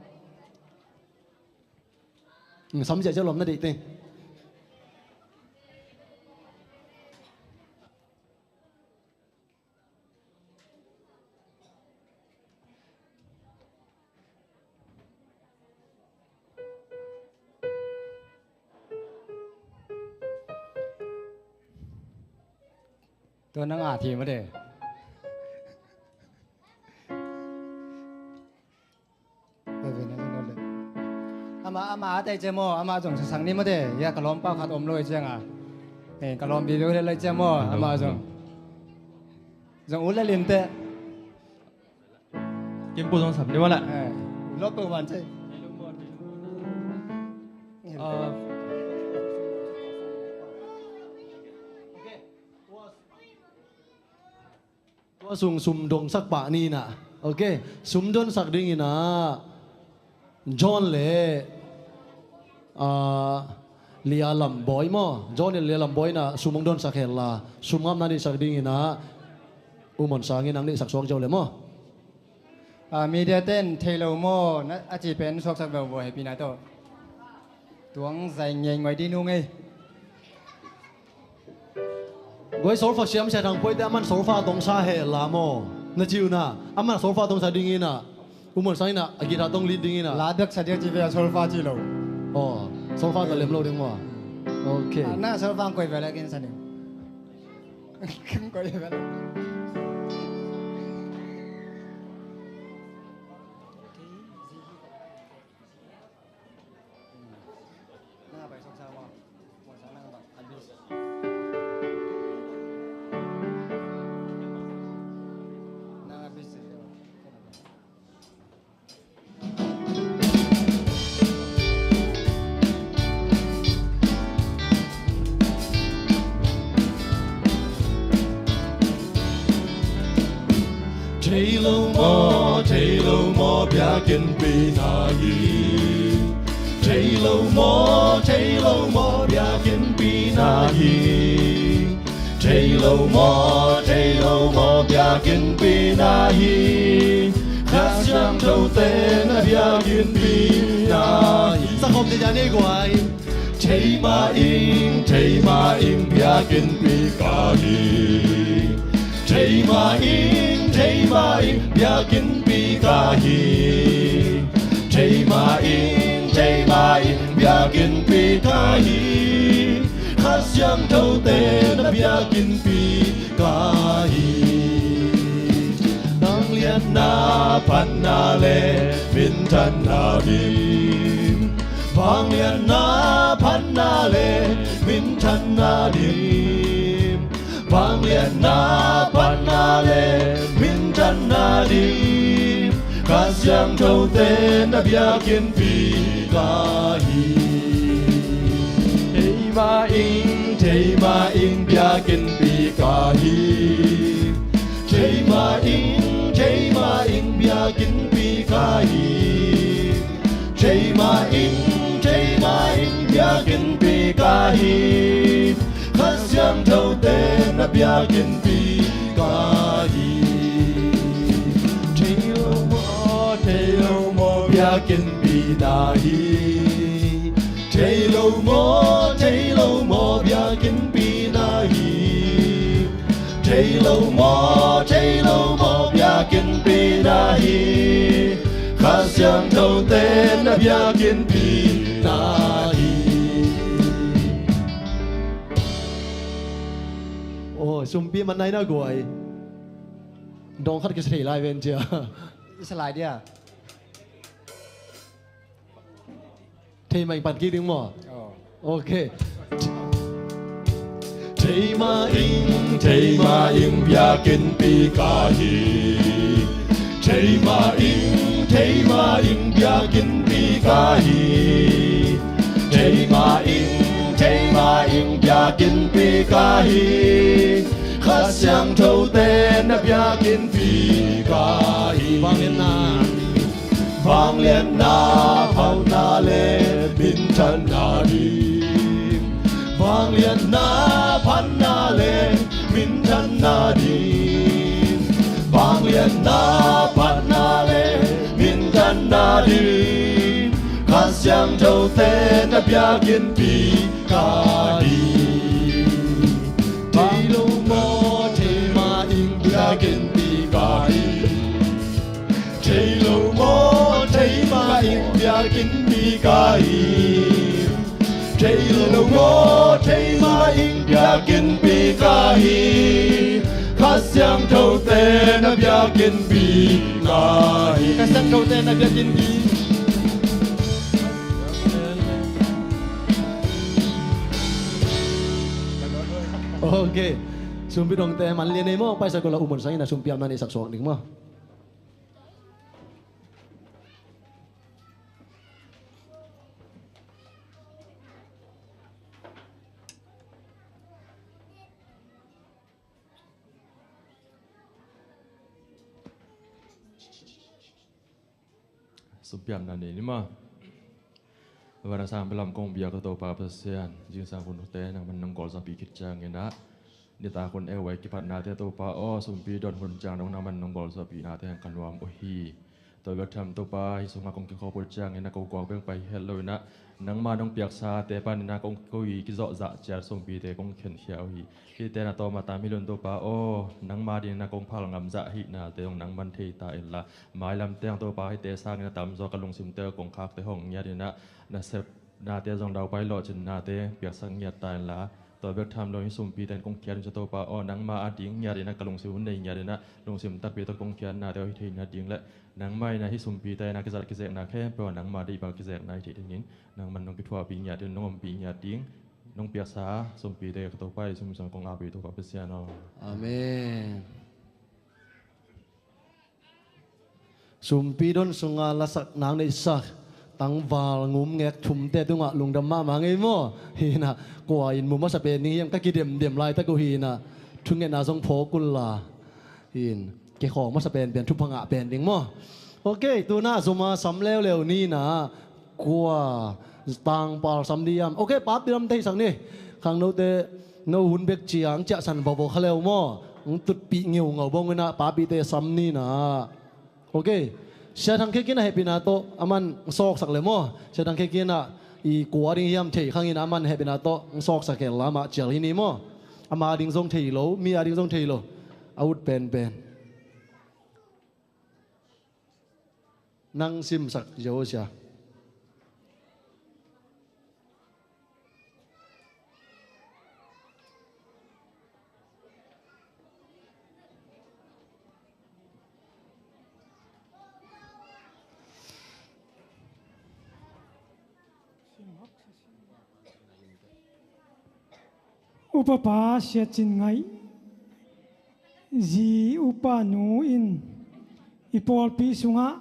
Sam ziahziah lawm na deih teng. Tua nang a thi mate. Ama, ama a tei cia maw, ama zong sasak ni mate. Ya ka lawm pau khat om lo i cianga. Ka lawm bibiu le lai cia maw, ama zong. Zong u le linte. Kimpu zong sam ni maw la. Lawp peuh man cei. Tua sung sum dongsak pah ni inah. Ok, sum dongsak ding inah John le Lia Lam Bawi maw? John le Lia Lam Bawi inah sum hong dongsak hel la, sum ngamna neihsak ding inah U Muan Sang in nang neihsak suak zo le maw? Media ten thei lo maw, a ci pen suaksak veuh vua hepina tawh. Tuang zai ngei nguai dih nung ei. Guai solfa siam sia thang puaite aman solfa tongsa heh la maw? Na ci uh na aman solfa tongsa ding inah U Muan Sang inah a guitar tong lead ding inah. La biaksa ding a ci ve a solfa ci lo. Aw, solfa ta lem lo ding maw? Ok. Na solfa ang koi ve la kin sa ding. Koi ve la. Thei lo maw, thei lo maw, biakinnpi na hi. Thei lo maw, thei lo maw, biakinnpi na hi. Thei lo maw, thei lo maw, biakinnpi na hi. Kha Siangthote na biakinnpi na hi. Sa khawm te ja nei guai. Thei mah ing, thei mah ing, biakinnpi ka hi. Thei mah ing, thei mah ing, biakinnpi ka hi. Thei mah ing, thei mah ing, biakinnpi ka hi. Kha Siangthote na biakinnpi ka hi. Nang liatna phatna le minthanna dim. Vangliatna phatna le minthanna dim. Vangliatna phatna le minthanna dim. Kha Siangthote na biakinnpi ka hi. Thei mah ing, thei mah ing, biakinnpi ka hi. Thei mah ing, thei mah ing, biakinnpi ka hi. Thei mah ing, thei mah ing, biakinnpi ka hi. Kha Siangthote na biakinnpi ka hi. Thei lo maw, thei lo maw, biakinnpi na hi. Thei lo maw, thei lo maw, biakinnpi na hi. Thei lo maw, thei lo maw, biakinnpi na hi. Kha Siangthote na biakinnpi na hi. Sumpi man nai na guai. Dong khat kisa thei lai ven cia. Kisa lai dia. Thei mai pan ki ding maw? Oh. Ok. Thei mah ing, thei mah ing, biakinnpi ka hi. Thei mah ing, thei mah ing, biakinnpi ka hi. Thei mah ing, thei mah ing, biakinnpi ka hi. Kha Siangtho te na biakinnpi ka hi. Vangliatna. Vangliatna, phatna le minthanna ding. Vangliatna, phatna le minthanna ding. Vangliatna, phatna le minthanna ding. Kha Siangtho te na biakinnpi ka hi. Thei lo maw, thei mah ing, biakinnpi ka hi. Thei lo maw, thei mah ing, biakinnpi ka hi. Thei lo maw, thei mah ing, biakinnpi ka hi. Kha Siangtho te na biakinnpi ka hi. Kha Siangtho te na biakinnpi. Ok. Sumpi dongte man lian ei maw, paisa ko la umon sangin a sumpi am na nei sak suak ding maw? Sumpi am na nei ni maw? Van a sang pen lam kong biak Topa Pasian, zingsang hun te nangman nong gawlzawhpih khit ciangin ah, nitak hun ei uh a kipatnate Topa aw, sumpi don hun ciang dong nangman nong gawlzawhpihnate hong ka nuam uh hi. Tua bek tham Topa, hih sungah kong kikhop uh ciangin ah ko guak bek pai het lo in ah, nangma nong piaksate panin ah kong ko i kizawhzah ciat sumpite kong khenkhia uh hi. Hihte na tawm a tam hi lo in Topa aw, nangma dingin ah kong phal ngamzah ahihnate hong nangman thei ta inla, mailam teng Topa hihte sangin a tamzaw ka lungsimte kong khakte hong ngiat in ah, na sepnate zong daupai lawhcinnate piaksak ngiat ta inla, tua bek tham lo in hih sumpite in kong khiat in cia Topa aw, nangma a ding ngiat in ah ka lungsim hun nei ngiat in ah, lungsim takpi tawh kong khiatnate aw hi thei nading le, nangma in ah hih sumpite in ah kizat kizekna khempeuh ah nangma deih bang kizekna hi thei dingin, nangman nong kithuahpih ngiat in, nong ompih ngiat ding, nong piaksa sumpite ka Topa Jesu min suang kong apih Topa Pasian aw. Amen. Sumpi don sunga lasak nang neihsak tangval ngum ngek thumte tungah lungdam mahmah ngei maw? Hinah kua in mu masa pen ning hiam ka kidemdem laitak uh hinah thungetna zong phawk unla hin kikhawng masa penpen thupha ngah pen ding maw? Ok, tunah zuma sam leuleu ninah kua tangpal sam diam? Ok, papi lam teisak ni. Khangnote no hun bek ciang ciahsan vavo kha leu maw? Hong tutpih ngeungau bawng inah papite sam ninah. Ok. Sia Thang Khe Khin a hehpihna tawh aman sawksak le maw? Sia Thang Khe Khin a i kua ding hiam thei khangin aman hehpihna tawh sawksak kei la mah cial hi ni maw? Ama ding zong thei lo, mi a ding zong thei lo. A ut penpen. Nang simsak Jehosia. Upapa Sia Cin Ngaih zi upanu in i pawlpi sungah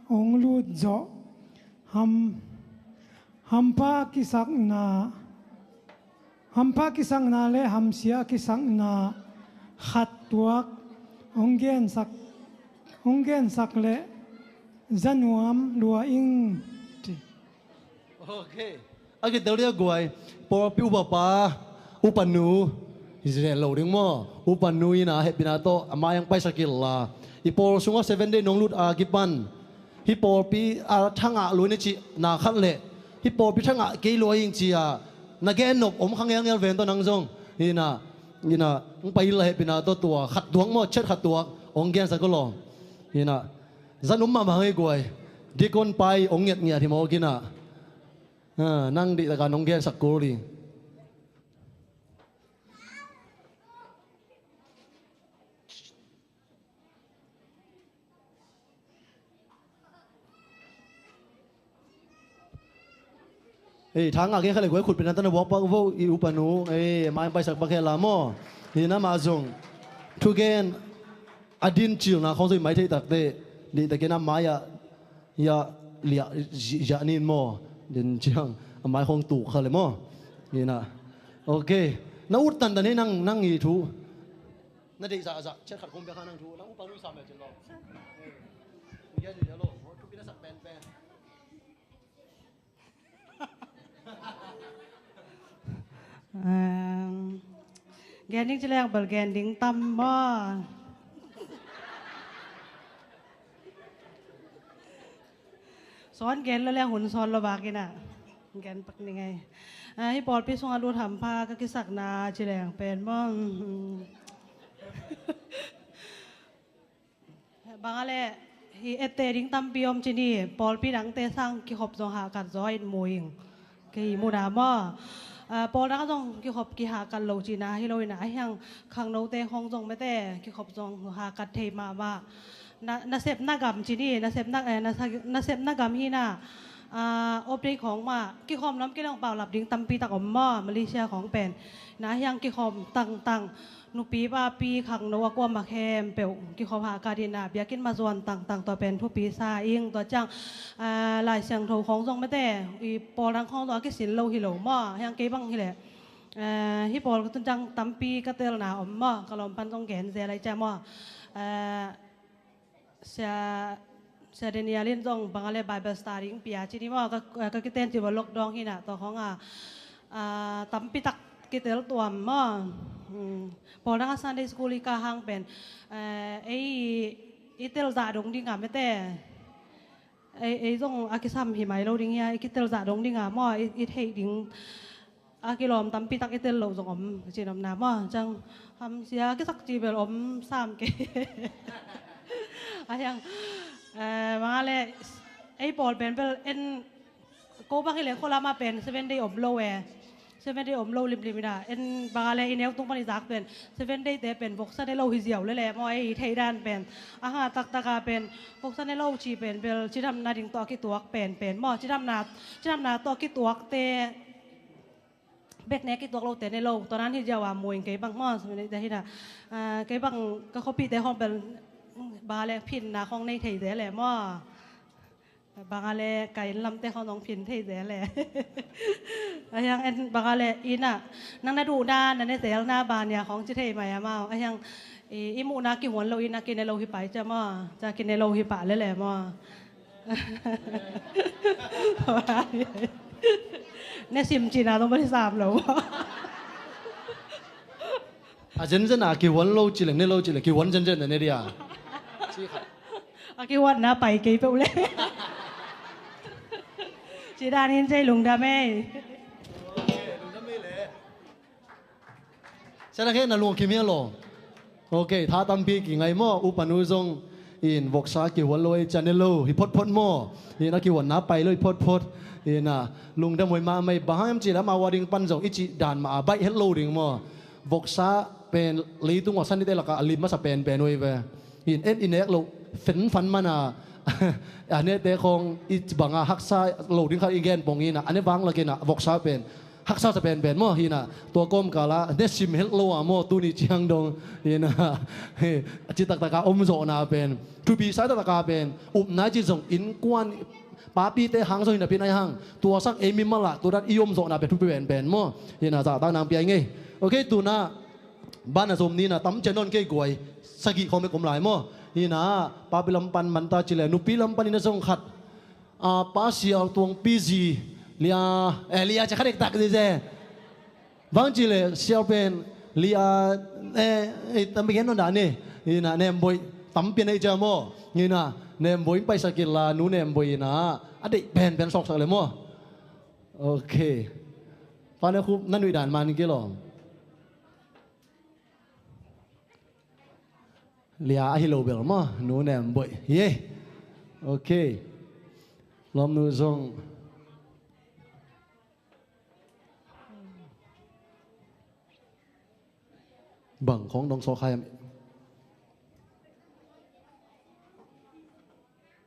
hong lut zawh ham, hampha kisakna, hampha kisakna le hamsia kisakna khat tuak hong gensak, hong gensak le zanuam lua ing ci. Ok. A kitel dia guai. Pawlpi upapa, upanu hi zel lo ding maw? Upanu ina hehpihna tawh ama yang paisak inla, i pawl sungah seven day nong lut a kipan hih pawlpi a thangah lua ni cihna khat le hih pawlpi thangah kei lua ing ci-a na gen nop om kha ngelngel ven tawh nang zong. Ina, ina hong pai inla hehpihna tawh tua khat tuak maw, chet khat tuak hong gensak uh lawm. Ina zan um mahmah ngei guai. Dikon pai hong ngetngiat hi mawk ina. Ha, nang dih taka nong gensak kul ding. Ei, tha ngah gen kha le guai khut pen a tan a buak pak vo i upa nu. Ei, mai paisak pak he la maw. Hi na ma zong. Thugen a din cilna khawng zong i mai theih takte. Dih takin a mai ah ya liah ziah nin maw. Din ciang a mai khawng tuk kha le maw. Hi na. Ok. Na ut tantan hi nang, nang i thu. Na deih zahzah ciat khat khawng bia kha nang thu. Nang upa nu i sam le cin lo. Ei. Ui ya dih ya lo. Thupi na sak penpen. Ehm, gen ding ci leng bel gen ding tam maw. Sawn gen lo leng hun sawn lo bak in ah. Gen pak ning ei. Ah, hih pawlpi sungah lut hampha ka kisakna ci leng pen maw. Bang a leh hih etteh ding tampi om ci ni, pawlpi dangte sang kikhop zong hahkat zaw in mu ing. Kei muna maw. Ah, pawl dang zong kikhop kihahkat lo cihna hi lo in ah, a hiang khangnote khawng zong mete kikhop zong hahkat thei mahmah. Na, nasepna gam ci ni, nasepna, eh, nasa-, nasepna gam hi na, ah, update khawng mah kikhawm nuam kei leng paulap ding tampi tak om maw, Malaysia khawng pen. Na hiang kikhawm tangtang. Nupi papi khangno a kuamah khempeuh kikhop hahkat in ah biakinn mah zuan tangtang tua pen thupi sa ing. Tua ciang, ah, Lai Siangtho khawng zong mete i pawl dang khawng zong a kisin lo hi lo maw. Hiang kei bang hi leh, ah, hih pawl ka tun ciang tampi ka telna om maw. Ka lawm pan zong gen zel lai ciang maw. Ah, Sia, Sia Daniel in zong bang a le Bible study ing pia ci ni maw, ka, ka kiten ci bawlok dawng hi na tua khawng a, ah, tampi tak kitel tuam maw. Hmm. Pawl dang a Sunday school i kah hang pen, eh, ei i tel zah dong ding a mete. Ei, ei zong a kisam hi mai lo ding hia, i kitel zah dong ding a maw, i, i theih ding. A kilawm tampi tak i tel loh zong om, ka cin omna maw. Ciang hamsia kisak ci bel om sam kei. A hiang, eh, bang a le ei pawl pen bel en ko bang hi le khualam ah pen seven day om lo e. Seven day om lo limlim in ah en bang a le i neu tung pan i zak pen seven day te pen voksa ne lo hi ziau lele maw, ei i theih dan pen. A hang a taktak a pen voksa ne lo ci pen bel cidamna ding tawh a kituak penpen maw. Cidamna, cidamna tawh a kituakte bek ne kituak lote ne lo, tua nan hi ziau a mu ing kei bang maw, hi na. Ah, kei bang ka khuapihte khawng bel bang a le phinna khawng nei thei zel e maw. Bang a le ka inn lamte khawng nong phin thei zel e. A hiang en bang a le inn ah nang na duhna, na ne zelna bang a nia khawng ci thei mai a maw. A hiang i, i muhna kihuan lo inn ah kine lo hi pai cia maw, cia kine lo hi pah lele maw. Ne sim cina zong bali sam lo. A zenzen a kihuan lo ci leng ne lo ci leng kihuan zenzen na ne dia. Ci kha. A kihuanna pai kei peuh le. Ci dan in cei lungdam ei. Sia na khe na lungkim hia lo. Ok, tha tampi kingai maw, upa nu zong in voksa kihuan lo ei cia ne lo hi photphot maw. In a kihuanna pai lo hi photphot. In a lungdam hoi mahmah ei, bang hang hiam cih leh amau a ding pan zong i cih dan mah a baih het lo ding maw. Voksa pen leitung a sanite lakah a lim masa penpen uh ei ve. In en i nek loh fenfan man a, a nete khawng i bang a haksa lo ding khat i gen pong in a, a ne vang lak in a voksa pen haksa sa penpen maw hi na, tua kawmkal ah ne sim het lo a maw, tuni ciang dong hi na, a ci taktak a om zawhna pen, thupi sa taktak a pen, upna ci zong innkuan papite hang zong hi napi nai hang, tua sak ei mimal ah, tua dan i om zawhna pen thupi penpen maw, hi na, zahtak nang pia i ngei. Ok, tuna, ban a zom ni na, tam cian nawn kei guai, sagih khawng bek om lai maw, hi na, papi lam pan man ta ci le, nupi lam pan i na zong khat, a, pa sial tuang pizi, lia, eh, lia cia kha dektak zize. Vang ci le sial pen, lia, eh, eh, tam pen non da ni. Hi na, nem boi, tam pian ei cia maw. Hi na, nem boi paisak kila, nu nem boi hi na. A deih pen pen sawksak le maw. Ok. Pa ne khup, na nuih dan man kilo. Lia ahi lo bel maw, nu nem boih hi ei. Ok. Lawmnu zong. Bang khawng dong sawk hai am.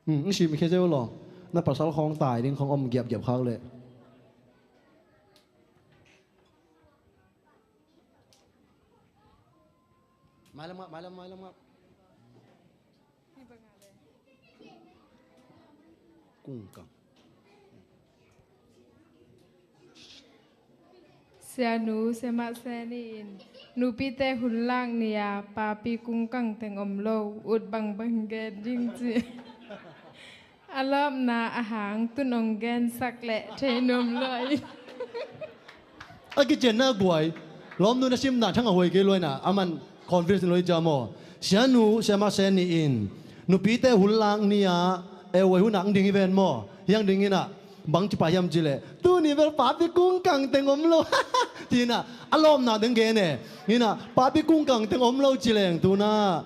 Hmm, sim khia zeu lo. Na pasal khawng tai ding khawng om giapgiap khak leh. Mailam ngap, mailam, mailam ngap. Kungkang. Sianu, siamah Seni in nupite hun lak ni-a papi kungkang teng om lo, ut bangbang gen ding ci. A lawpna a hang tun ong gensak leh thei nuam lo hi. A kicianna guai. Lawmnu na simna thang a huai kei luaina a man confidence luai cia maw? Sianu, siamah Seni in nupite hun lak ni-a, e, huai hun a ang ding hi ven maw? Hiang ding inah bang ci pah hiam ci leh, tuni bel papi kungkang teng om lo. Ci inah a lawpna teng gen e. Inah papi kungkang teng om lo ci leng tuna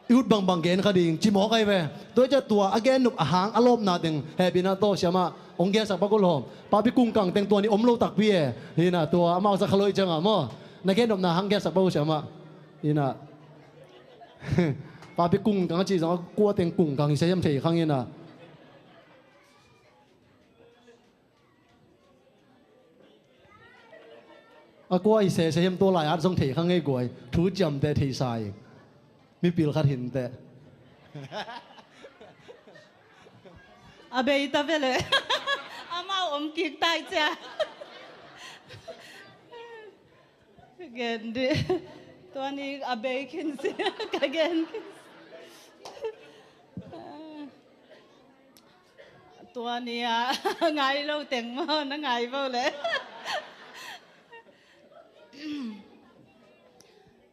i ut bangbang gen kha ding ci mawk ai ve. Tua i ciah tua a gen nop a hang a lawpna teng hehpihna tawh siamah ong gensak pak uh lawm. Papi kungkang teng tua ni om lo takpi e. Inah tua amau za kha lo i ciangah maw? Na gen nopna hang gensak pak uh siamah. Inah papi kungkang a ci zong a kua teng kungkang hi sa hiam thei khang inah. A kua i sese hiam tua lai-at zong thei kha ngei guai. Thu ciamte thei sa ing. Mipil khat hinte. A bei ta vele. Amau om kik tai cia. Gen di. Tua ni a bei khin si. Ka gen khin si. Tua ni a ngai lo teng maw, na ngai vo le.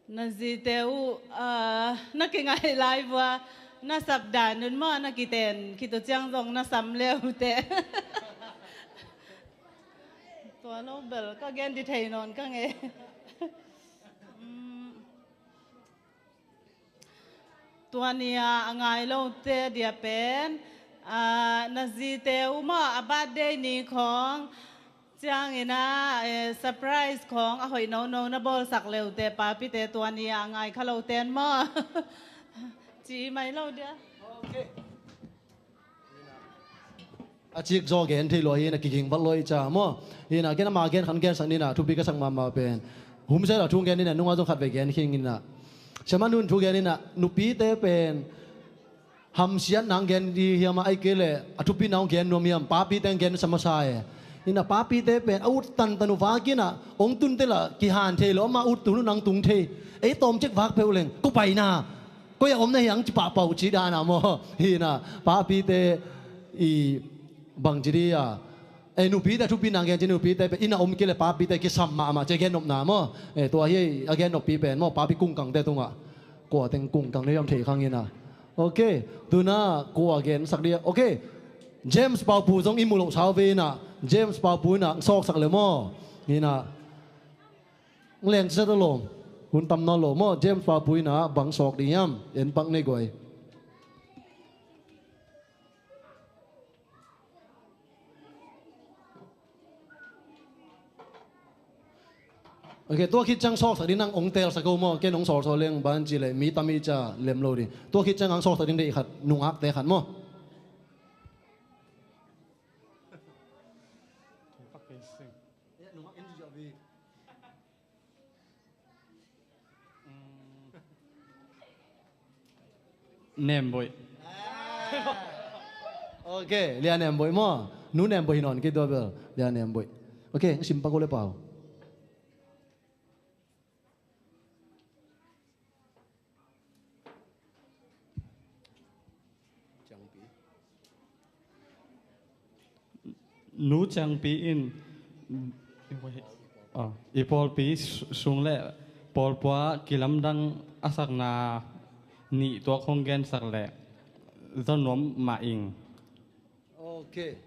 Na zite uh, ah, na kingai lai vua, na sapdan un maw, na kiten khit uh ciang zong na sam le uh teh. Tua lo bel ka gen di thei nawn ka ngei. Mm. Tua ni a, a ngai lote dia pen, a, na zite uh maw, a birthday ni khawng ciangin a, eh, surprise khawng a hoih nono na bawlsak le uh teh, papite tua ni a, a ngai kha lote in maw? Ci mai lo dia. Ok. A cik zaw gen thei lua hi na, kiging vat lua i ca maw? Hi na, gen ama gen khan gensak ni na, thupi ka sak mahmah pen. Humsel a thu gen ni na, nunga zong khat vei gen khing ni na. Siamah nun thu gen ni na, nupite pen hamsiat nang gen di hiam a, ai kei leh a thupi nang gen nuam hiam, papite gen sa masa e. Hi na, papite pen a ut tantan uh vak in a, ong tun te la kihan thei lo, ama ut tu nang tung thei. Ei tawm cek vak peuh leng, ko pai na. Koi a om na hiang ci pahpah uh ci dan a maw? Hi na, papite i bang ci di a. E, nupite thupi nang gen ci, nupite pen inn a om kei leh papite kisam mahmah ci a gen nopna maw? E, tua hi a gen noppi pen maw? Papi kungkangte tungah kua teng kungkang ne hiam thei khang hi na. Ok, tu na kua gensak di a. Ok, James Paupu zong i mu loh sau ve hi na. James Paupu hi na, sawksak le maw? Hi na. Leng sia ta lawm. Hun tam nawn lo maw? James Paupu in a bang sawk ding hiam? En pak nei guai. Ok, tua khit ciang sawksak ding nang ong telsak ko maw? Ken ong sawlsawl leng ban ci leh mi tam i ca lem lo ding. Tua khit ciang ang sawksak ding deih khat, nungakte khat maw? Nemboih. Ok, Lia Nemboih maw? Nu Nemboih hi nawn kei tua bel. Lia Nemboih. Ok, sim pak uh le pau. Nu Ciangpi in, ah, i pawlpi sung le pawlpua kilamdang a sakna nih tuak hong gensak leh za nuam mah ing. Ok.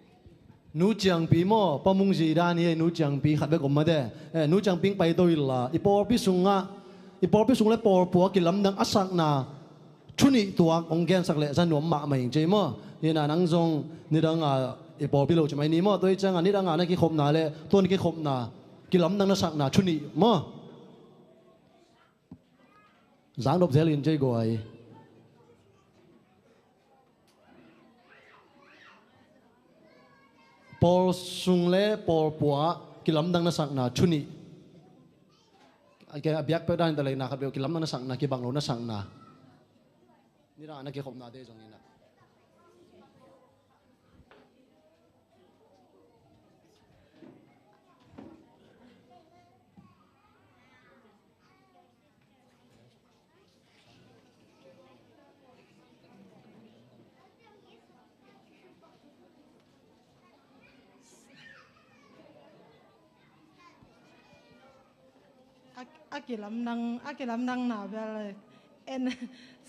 Nu Ciangpi maw, Pa Mung Zi dan hi, Nu Ciangpi khat bek om mate. Eh, Nu Ciangpi pai to illa. I pawlpi sungah, i pawlpi sung le pawlpua kilamdang a sakna thu nih tuak hong gensak leh za nuam mahmah ing ci maw? Hi na, nang zong nidang a i pawlpi lo ci mai ni maw? Tua hi ciangah nidang a na kikhopna le tua na kikhopna kilamdang na sakna thu nih maw? Zang dop zel in ci guai. Pawl sung le pawlpua kilamdang na sakna thu nih. a biakpiak dan in ta lei na khat beuh kilamdang na sakna, kibang lo na sakna. Nidang a na kikhopnate zong in ah. A, a kilamdang, a kilamdang na bel en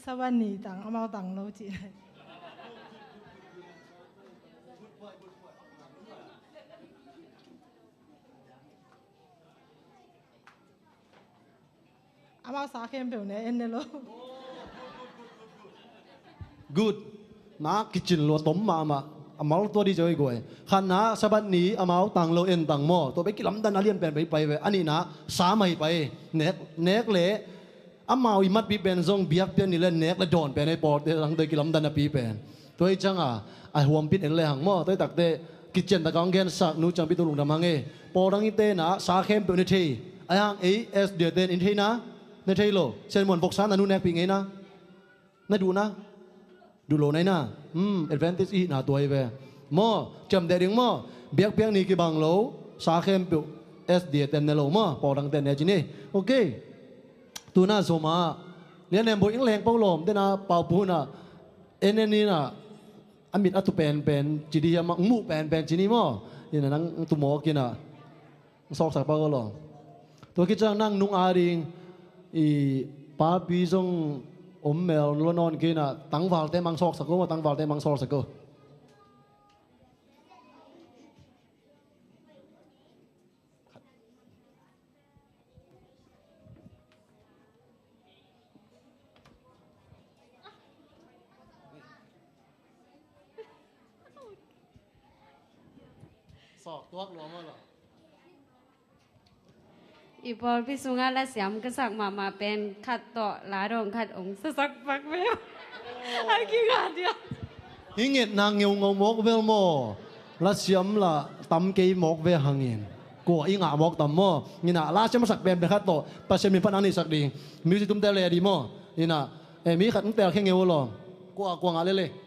Sabbath ni tang, amau tang lo ci. Amau sa khempeuh ne en ne lo. Good. Na kicin lo tom mahmah. A mal tua di zoi guai. Khatna Sabbath ni amau tang lo en tang maw. Tua bei kilamdan a lian pen bei pai ve. A nihna sa mai pai. Nek, nek le amau i matpi pen zong biakpiak ni le nek le dawn pen ei pawlte zang doi kilamdan a pi pen. Tua i canga a huampit en le hang maw. Tua i takte kician taka hong gensak nu ciangpi tu lungdam hang e. Pawldang i tena sa khempeuh ne thei. A hang ei S D ten in theina ne thei lo. Sian muan voksa na nu nekpih ngeina. Na duhna duh lo naina. Hmm, advantage i hihna tua hi ve. Maw, ciamteh ding maw. Biakpiak ni kibang lo. Sa khempeuh S D ten ne lo maw. Pawldang ten ne ci ni. Ok. Tuna zoma lian nem bo ing leng pau lawm tena paupuna. En en ina a mit a tu penpen ci di hiam a muh penpen ci ni maw? Ina nang tu mawk ina sawksak pak aw law. Tua kicang nang nung a ding i papi zong om mel lo nawn kei ina tangvalte mang sawksak aw maw, tangvalte mang sawksak aw. Sawk tuak lua maw lo. I pawlpi sungah lasiam ka sak mahmah pen khat tawh la dong khat ong sasak pak ve. A kingah dia. Hi nget na ngeu ngau mawk vel maw? Lasiam la tam kei mawk ve hangin. Kua i ngah mawk tam maw? Ngina lasiam sak pen pen khat tawh Pasian min pan ang ni sak ding. Music tum tel le di maw? Ina, eh, mi khat tum tel khe ngeu lo. Kua, kua ngah lele.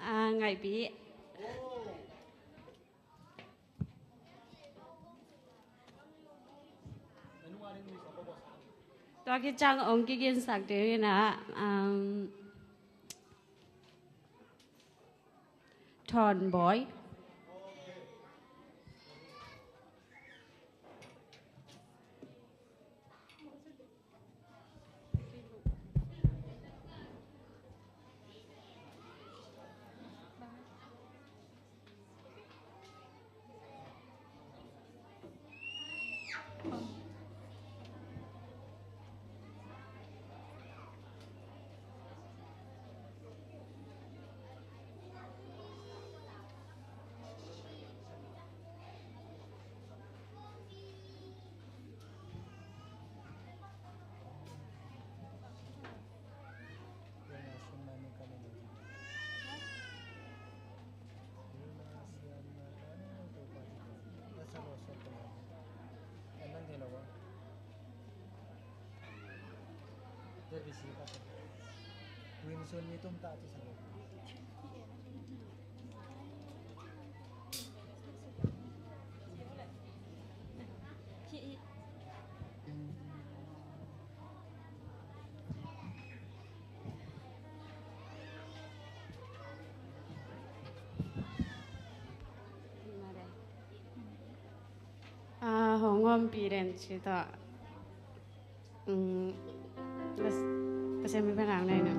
A, ngaihpih. Tua kicang ong kiginsak ding ina, um, Thawn Bawi. A, hong ompih den ci tawh. Um, Pas-, Pasian min pan ang nai na.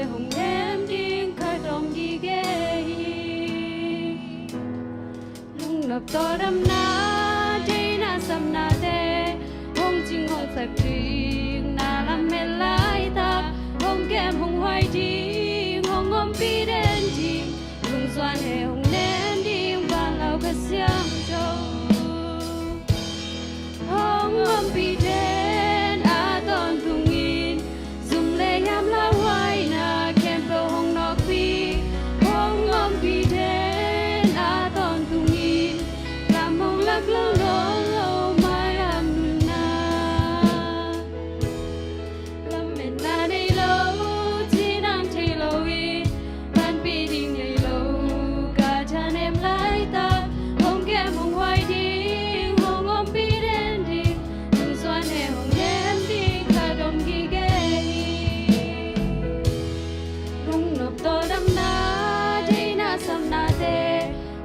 Hong nem ding khat om gige hi. Lungnop tawldamna, deina sapnate hong cing hong sak ding, na lamet laitak hong kem hong huai ding, hong ompih den ding. Lungzuan he hong nem ding, vanlauh Kha Siangtho hong ompih den a tawntungin, zum le hiam lauhuaina khempeuh hong nawkpih, hong ompih den a tawntungin, lam hong lak lo nawn lo mailam nunna. Lametna nei lo, cinang thei lo in, panpih ding nei lo, ka thanem laitak hong kem hong huai ding, hong ompih den ding. Lungzuan he hong nem ding khat om gige hi. Lungnop tawldamna, deina sapnate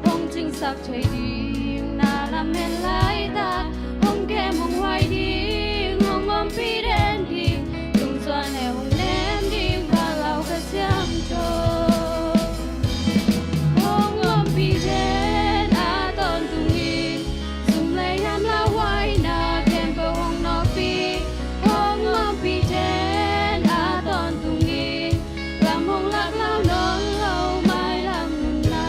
hong cingsak thei ding, na lamet laitak hong kem hong huai ding, hong ompih den ding. Lungzuan he hong nem ding, vanlauh Kha Siangtho hong ompih den a tawntungin, zum le hiam lauhuaina khempeuh hong nawkpih, hong ompih den a tawntungin, lam hong lak lo nawn lo mailam nunna.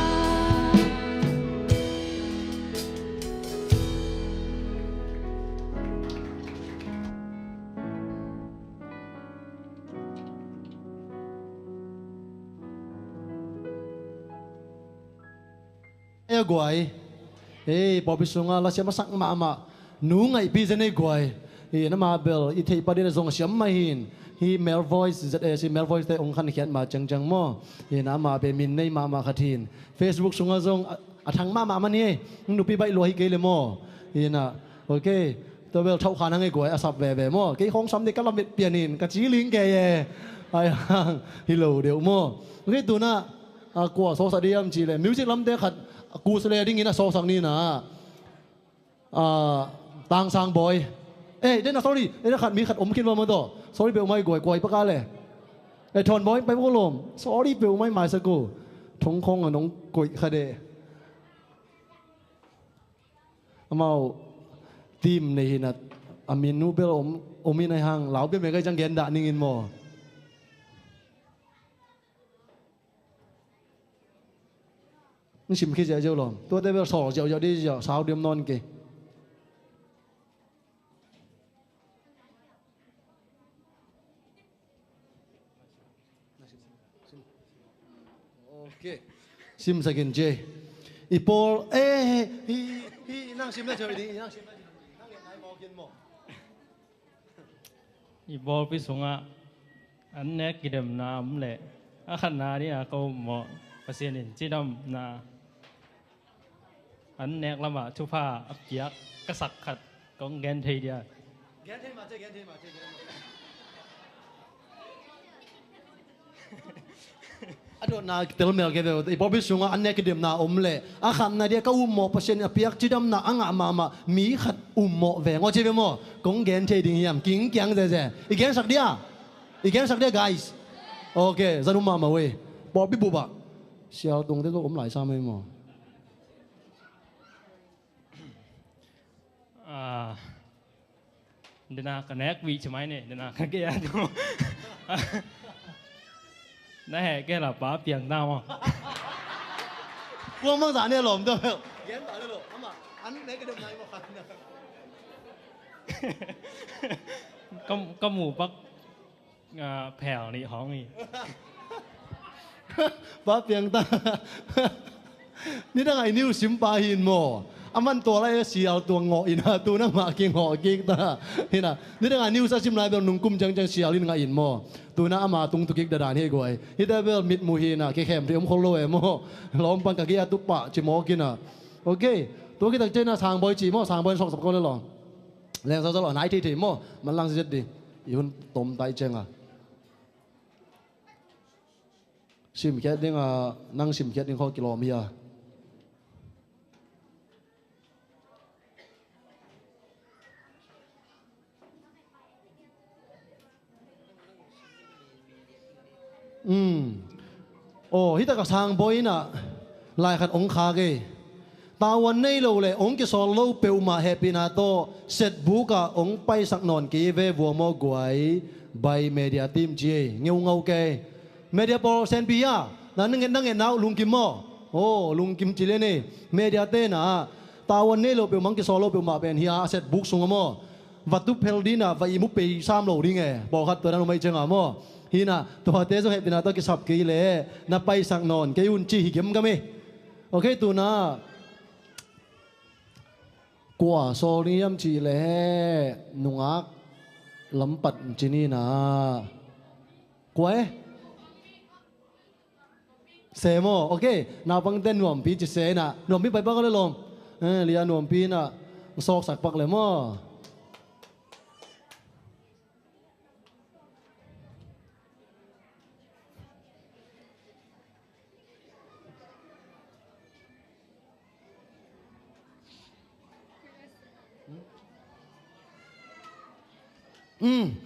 Ei a guai. Ei, pawlpi sungah lasiam a sak mahmah, nu ngaihpi zen ei guai. Ei, na mah bel i theih pah ding a zong a siam mah hin. Hi male voice, Z A C male voice te hong khankhiat mah ciangciang maw. Ei, na mah bel min nei mahmah khat hin. Facebook sungah zong a, a thang mahmah man hi. Nupi baih lua hi kei le maw. Ei, na, ok. Tua bel thauh kha nang ei guai, a sap veve maw. Kei khawng sam ding ka lamet pian hin, ka ci ling kei e. Ai hang, hi lo deuh maw. Ok, tu-in ah, a, kua sawlsak ding hiam cih leh music lamte khat, a, kus le dingin a sawlsak ni na. A, Tang Sang Bawi. Eh, den a, sorry, den a khat mi khat om khin va maw tawh. Sorry peuhmah ei guai, kua hi pah ka le. Eh, Thawn Bawi, pai pah lawm. Sorry peuhmah ei, maisak uh. Thong khawng a nong koih kha deh. Amau team nei hi na, a min uh bel om, om in ai hang, lau bia me kai ciang gen dah ning in maw. N sim khit ziahziah lawm. Tuate bel sawl ziahziah dih ziah, sau diam nawn kei. Ok. Simsak in ci. I pawl, eh, hi, hi, nang sim na ci dih, nang sim na ci dih. Nang ngen nai mawk in maw. I pawlpi sungah an nek kidemna om leh, a khatna ding a ka upmawh Pasian in cidamna, an nek lamah thupha a piak ka sak khat kong gen thei dia. Gen thei mah ci, gen thei mah ci, gen mah. A dotna telmel kei ve uh, i pawlpi sungah an nek kidemna om leh, a khatna dia ka upmawh Pasian in a piak cidamna a ngah mahmah mi khat upmawh veng aw ci ve maw. Kong gen thei ding hiam, kingkiang zeze. I gensak dia? I gensak dia, guys? Ok, zan um mahmah uh ei. Pawlpi bup ah sial tungte tawh om lai sam ei maw. Ah, dena ka nek vih ci mai ne, dena ka gei a tu. Na heh kei la, Pa Piang ta maw. Kua mang zah ne lawm ta maw. Gen ta le lo, ama an nek ka dem nai maw khan na. Ka, ka mu pak, ah, phel nih hawng hi. Pa Piang ta. Nidang a i news sim pa hi in maw. A man tua lai a sial tua ngawh in a, tu-in amah kingawh kik ta. Hi na. Nidang a news a sim lai bel nungkum ciangciang sial in ngah in maw. Tu-in ama tung tu kik dadan hi guai. Hite bel mit mu hi na, kikhem thei om khol lo e maw. Lawm pan ka gei a tu pah ci mawk in a. Ok. Tua kitak ciang a Sang Bawi ci maw, Sang Bawi in sawlsak kei le law. Leng sawlsak law, nai thei thei maw. Manlang zizet dih. I hun tom tai ciang a. Simkhiat ding a, nang simkhiat ding khaw kilawm hi a. Mm. Aw, hi takah Sangbawi in ah lai khat hong khak e. Tavuan nei lo le hong kisawl lo peuhmah hehpihna tawh setbuk ah hong paisak nawn kei ve vua maw guai, bai media team ci e, ngeungau kei. Media pawl senpi a, na nget, na ngetna uh lungkim maw? Aw, lungkim ci lian e. Media te na, tavuan nei lo peuhmah, hong kisawl lo peuhmah pen hi a, a setbuk sungah maw? Va tup phel ding a, va ihmu pei sam lo ding e. Pawlkhat tua dan uh mai ciang a maw? Hi na, tuate zong hehpihna tawh kisap kei leh na paisak nawn kei un ci hi gemgam e. Ok, tu na, kua sawl ding hiam cih leh nungak lam pat ci ni na. Kua e? Se maw? Ok. Naupangte Nuampi ci se na. Nuampi pai pak le lawm. Eh, lia Nuampi na. Sawksak pak le maw? Um.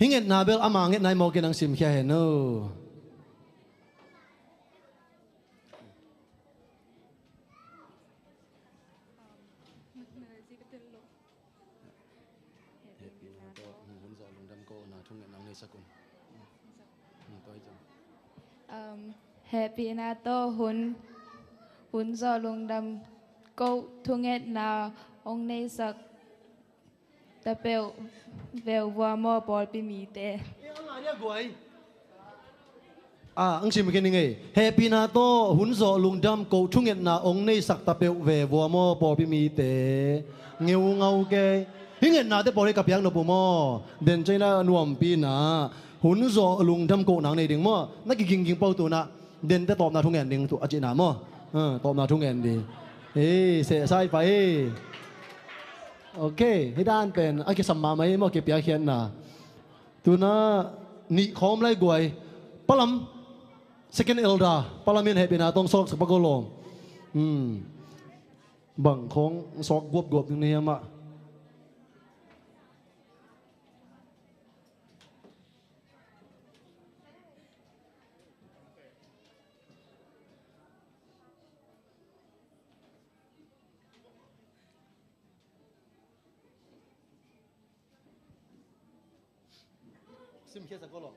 Hi ngetna bel ama ngetna hi mawk in ang simkhia hen o. Hehpihna tawh hun zawh lungdam kohna thungetna hong neisak un. Hmm, tua hi ciang. Um, hehpihna tawh hun, hun zawh lungdam koh thungetna hong neisak ta peuh veu vua maw pawlpi mite. Ah, ang sim khin ning ei. Hehpihna tawh hun zawh lungdam koh thungetna hong neisak ta peuh ve vua maw pawlpi mite. Ngeungau kei. Hi ngetnate pawl hi ka piak nop uh maw? Den ciang na Nuampi na hun zawh lungdam kohna nei ding maw? Na kigingging pau tu na. Dente tawpna thu ngen ding tu a cihna maw? Ah, tawpna thu ngen ding. Ei, sehsai pai. Ok, hi dan pen a kisam mahmah hi maw, kipiakkhiatna. Tu na nih khawm lai guai. Palam, second elder, Palam in hehpihna tawh sawksak pak o lawm. Hmm. Bang khawng sawk guapguap ding ni hiam ah. Simkhia sak ko lo.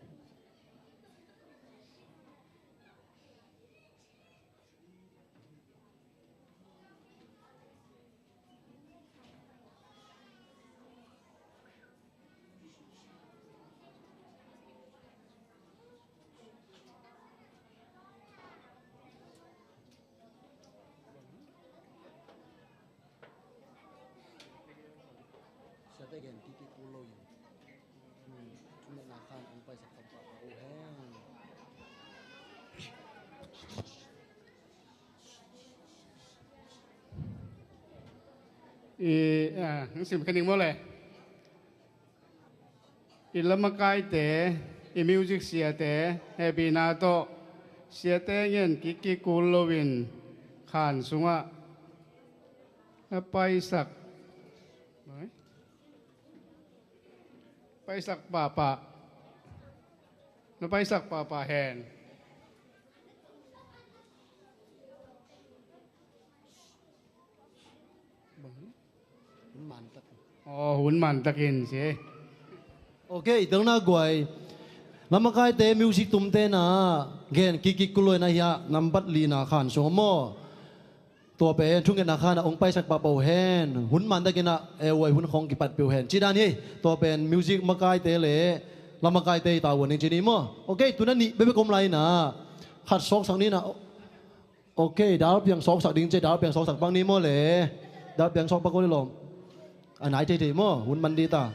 Siate gen kik kik kul lo in. Hmm, thungetna khan hong paisak khat pah pah uh hen. I, ah, hong sim kha ning maw le. I lamakaite, i music siate, hehpihna tawh siate ngen kik kik kul loin khan sungah na paisak, paisak pahpah, na paisak pahpah hen. Hun man tak. Aw, hun man takin si. Ok, i telna guai. Lamakaite music tumte na gen kik kik kul lo in a hi a, nambat lina khan sung maw? Tua pen thungetna khan a hong paisak pahpah uh hen. Hun man takin a, e uai hun khawng kipat peuh hen. Ci dan hi, tua pen music makaite le lamakaite i tavuan ding ci ni maw? Ok, tu na nih bekbek om lai na. Khat sawksak ni na. Ok, dalpiang sawksak ding ci, dalpiang sawksak bang ni maw le. Dalpiang sawk bang ko ni lawm. A nai teitei maw, hun man dita.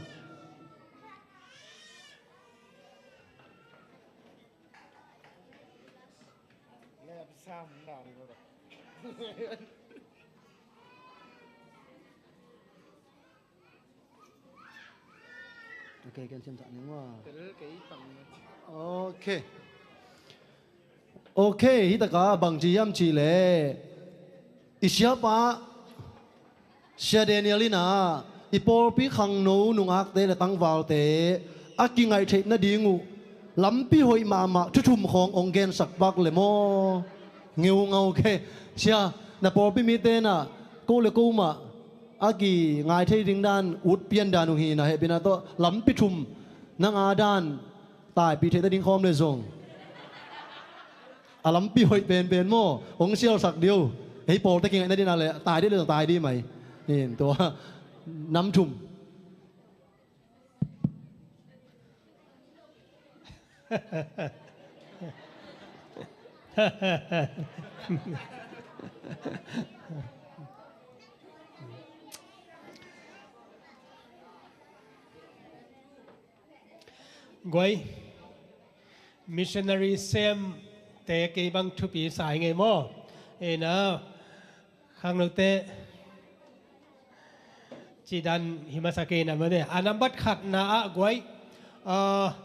Ok, ken siam tak ning wa. Tel kei tang. Ok. Ok, hi taka bang ci hiam cih leh i siapa Sia Daniel in a i pawlpi khangno nungakte le tangvalte a kingaih theih nading uh Lampi hoih mahmah thu thum khawng hong gensak pak le maw? Ngeungau ke. Sia, na pawlpi mite na ko le ko mah a kingai thei ding dan, ut pian dan uh hi na, hehpihna tawh lampi thum na nga dan taipih theih ta ding khawm le zong a lampi hoih penpen maw? Hong sialsak dih uh. Hei pawlte kingaihna ding na le tai dih le zong tai dih mai. Tua nam thum. Guai, missionary sem te kei bang thupi sa hi ngei maw? Ena, khangnote cidan hi masa kei na mane. A nambat khatna ah guai, ah,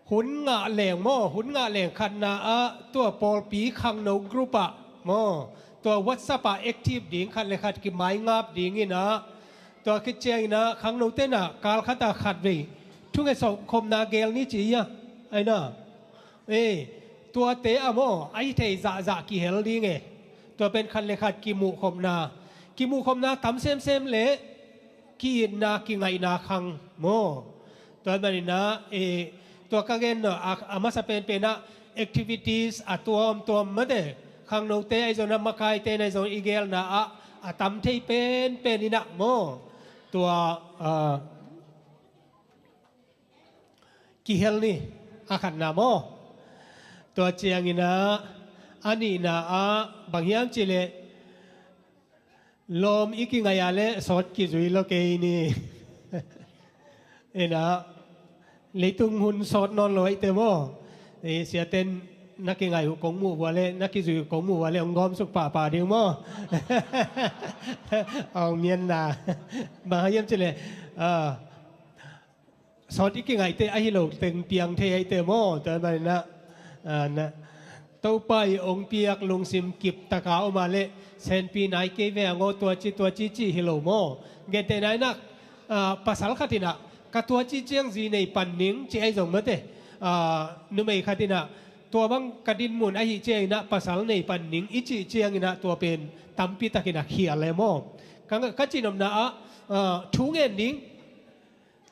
hun ngah leng maw, hun ngah leng khatna ah tua pawlpi khangno group ah maw, tua WhatsApp ah active ding, khat le khat kimaingap ding ina, tua khit ciang ina khangnote na kal khat ah khat vei thunget sawm khopna gel ni ci ia, aina. Ei, tuate a maw, a hi thei zahzah kihel ding e. Tua pen khat le khat kimuhkhopna, kimuhkhopna tam semsem le ki-itna, kingaihna khang maw. Tua maninah, eh, tua ka gen no, a, a masa penpenah activities a tuamtuam mate, khangnote ahi zongah makaite na ahi zong i gelna ah a tam thei penpen inah maw. Tua, ah, kihel ni, a khatna maw. Tua cianginah a nihna ah bang hiam cihleh lawm i kingaih ah le sawt kizui lo kei ni. Inah leitung hun sawt nawn lo ahihte maw. Eh, siaten na kingaih uh kong muh vua le na kizui uh kong muh vua le hong gawmsuk pahpah ding maw. Hong mianna. Bang hiam cihleh, ah, sawt i kingaihte ahi lo teng piang thei ahihte maw. Tua maninah, ah, na, Topa i hong piak lungsim kiptaka om ah le senpi nai kei ve ang aw, tua ci tua ci ci hi lo maw. Gentehna inah, ah, pasal khat inah ka tua ci ciang zi nei pan ning ci ahi zong mate. Ah, numei khat inah tua bang ka dinmun ahi ciang inah pasal nei pan ning i cih ciang inah tua pen tampi tak inah khial e maw. Ka, ka cihnopna ah, ah, thu ngen ding.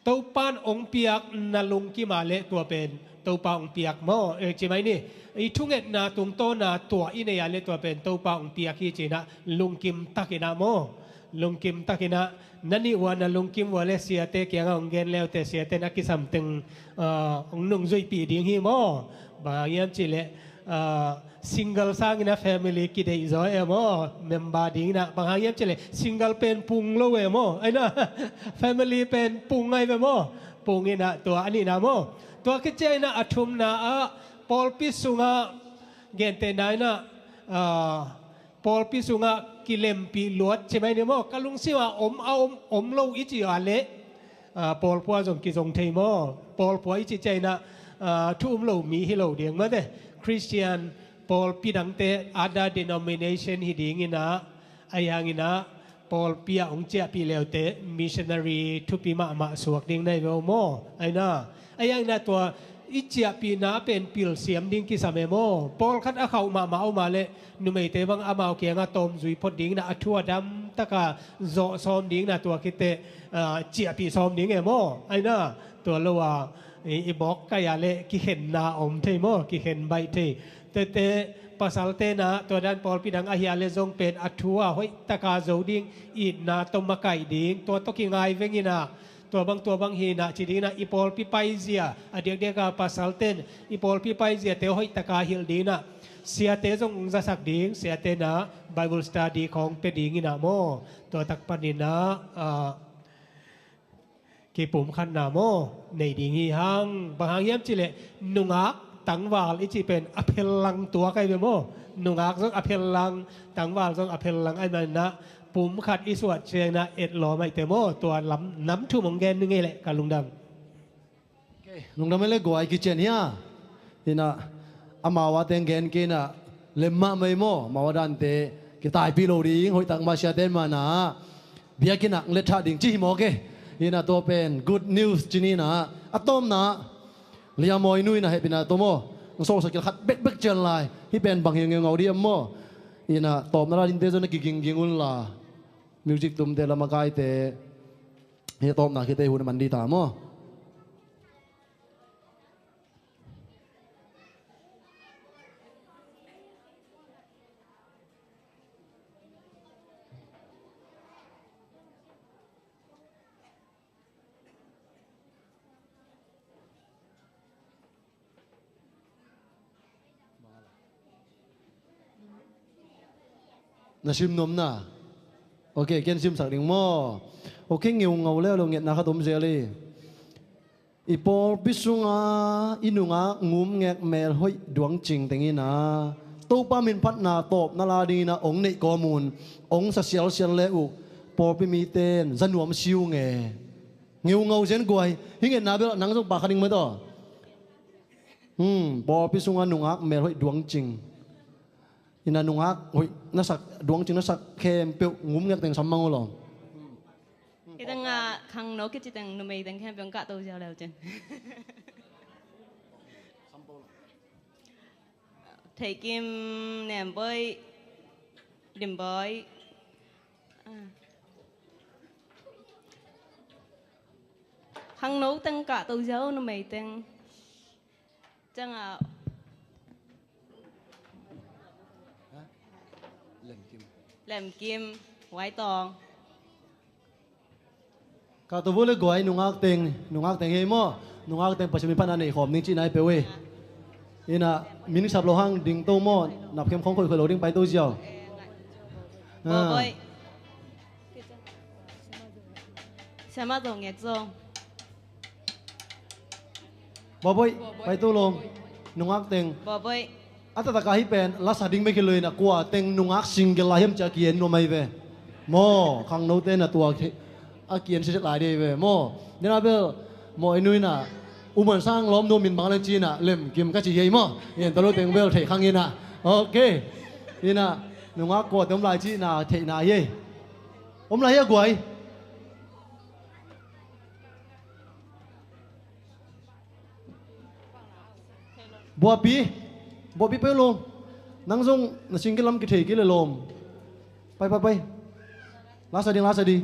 Topan hong piak na lungkim ah le tua pen Topa hong piak maw. Eh, ci mai ni. I thungetna tungtawna tua i nei ah le tua pen Topa hong piak hi cinah lungkim takinah maw. Lungkim takinah na nih uh ah na lungkim uh ah le siate kiangah hong gen leute, siate na kisam teng, ah, hong nungzuihpih ding hi maw. Bang hang hiam cihleh, ah, single sangin a family kideih zaw e maw. Member dingin ah bang hang hiam cihleh single pen pung lo e maw. Aina family pen pung ngai ve maw. Pung inah tua a nihna maw. Tua khit ciang inah a thumna ah pawlpi sungah gentehna inah, ah, pawlpi sungah kilempih luat ci mai ni maw. Ka lungsim ah om a om, om lo i cih ah leh, ah, pawlpua zong kizong thei maw. Pawlpua i cih ciang inah, ah, thu um lo mi hi lo ding mate. Christian pawlpi dangte, other denomination hi ding inah, ahi hang inah pawlpi ah hong ciahpih leute missionary thupi mahmah suak ding na hi ve uh maw. Aina, ahi hang inah tua i ciahpihna pen pilsiam ding kisam e maw. Pawlkhat a khauh mahmah om ah le numeite bang amau kiangah tawmzui phot ding inah a thu a damtaka zawh sawm ding inah tua khitteh, ah, ciahpih sawm ding e maw. Aina, tua lo a i, i bawk kai ah le kikhenna om thei maw, kikhen baih thei. Tete pasalte inah tua dan pawlpi dang ahi ah le zong pen a thu a hoihtaka zo ding itna tawh makaih ding, tua tawh kingai veng inah, tua bang tua bang hi inah ci ding inah, i pawlpi paizia, a diakdiaka pasalten i pawlpi paiziate hoihtaka hilh ding inah siate zong hong zasak ding, siate inah Bible study khawng pia ding inah maw. Tua tak paninah, ah, kipumkhatna maw nei ding hi hang. Bang hang hiam cihleh nungak tangval i cih pen a phellang tuak ahi ve maw. Nungak zong a phellang, tangval zong a phellang ahi maninah pumkhat i suah ciang inah etlawm ahihte maw. Tua lam nam thum hong gen ni ngei leh ka lungdam. Lungdam e le guai kician hia. Inah amau a teng gen kei inah lemmah mei maw, amau a dante kitaipih lo ding, hoihtak mah siate manah biakinn ah let thah ding ci hi maw ke. Inah tua pen good news ci ni inah. A tawpna Lia Mawi Nu in ah hehpihna tawh maw, hong sawlsak kei khat bekbek cian lai. Hih pen bang hi ngeu ngau dih hiam maw? In ah tawpna la dingte zong na kigingging un la, music tumte, la makaite, hih tawpna khite hun a man dih ta maw? Na sim nuam na? Ok, ken simsak ding maw? Ok, ngeu ngau leuleu, ngetna khat om zel hi. I pawlpi sunga i nungak ngumngek melhoih duangcing teng in ah Topa min phatna tawpna la dingin ah hong neih kawm un, hong sa sialsial le uh pawlpi mite in za nuam si ung e. Ngeu ngau zen guai. Hih ngetna bel nang zong pha kha ding mah tawh. Hmm, pawlpi sunga nungak melhoih duangcing. In ah nungak hoih na sak, duangcing na sak khempeuh ngumngek teng sam mang uh law. Hih teng ah khangno kici teng numei teng khempeuh hong kahto ziau leu cin. Theikim, Nembawi, Limbawi. Ah. Khangno teng kahto ziau, numei teng. Ciang ah. Lemkim. Lemkim, Waitawng. Kahto vua le guai, nungak teng, nungak teng hi maw? Nungak teng Pasian min phatna nei khawm ding cihna hi peuh hi. In ah, min kisap loh hang dingto maw, napkhial khawng khoih khoih lo ding, paito ziau. Ah. Bawbawi. Siamah Zo Ngek Zo. Bawbawi, paito lawm. Nungak teng. Bawbawi. A taktak a hih pen la sa ding bek hi lo in ah, kua teng nungak single la hiam ci a ki-en nuam ahi ve. Maw, khangnote na tuak hi, a ki-en siaset lai ding hi ve maw. Dena bel maw, i nu in ah, U Muan Sang lawm nu min bang leng ci in ah, Lemkim ka ci hi ei maw. I en ta lo teng bel theih khang in ah. Ok. In ah, nungak kua teng om lai cihna theihna hi ei. Om lai hi a guai. Buahpi. Buahpi pai lawm. Nang zong na single lam kithei kei le lawm. Pai, pai, pai. La sa ding, la sa ding.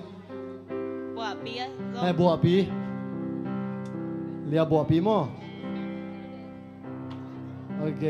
Buahpi ah, zong. Eh, Buahpi. Lia Buahpi maw? Ok.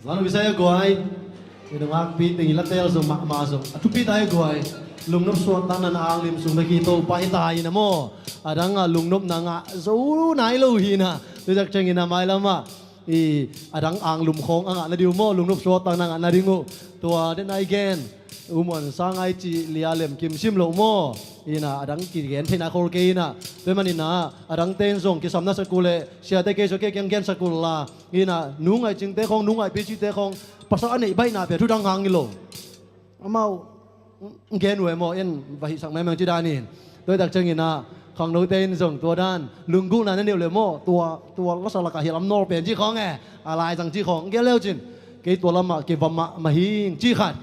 Zanu bisa ya guai. Ina ngak pi ting ila tel zong mahmah zong a thupi ta ya guai. Lungnop suak tang nan ang lim sung na ki to pa hi ta ina maw. A dang a lungnop na ngah zo nai lo hi na. Tuitak ciangin a mailam ah i a dang ang lum khawng a ngah na ding uh maw, lungnop suak tang na ngah na ding uh. Tua den ai gen. U Muan Sang ai ci lia lem kim sim lo maw. Ina a dang kigen theihna khol kei ina. Tua manin a a dang ten zong kisam na sak uh leh siate kei zong kei kiang gen sak uh la. Ina nu Ngai Cingte khawng, nu Ngai Pi Cite khawng pasal a neih baihna pia thu dang hang hi lo. Amau gen uh e maw, en va hihsak mengmeng ci dan in. Tuitak ciangin a khangnote in zong tua dan lunggulhna na neih uh leh maw, tua, tua lasak lakah hi lam nawl pen ci khawng e. A laizang ci khawng gen leu cin. Kei tua lamah kei va mah mah hing ci khat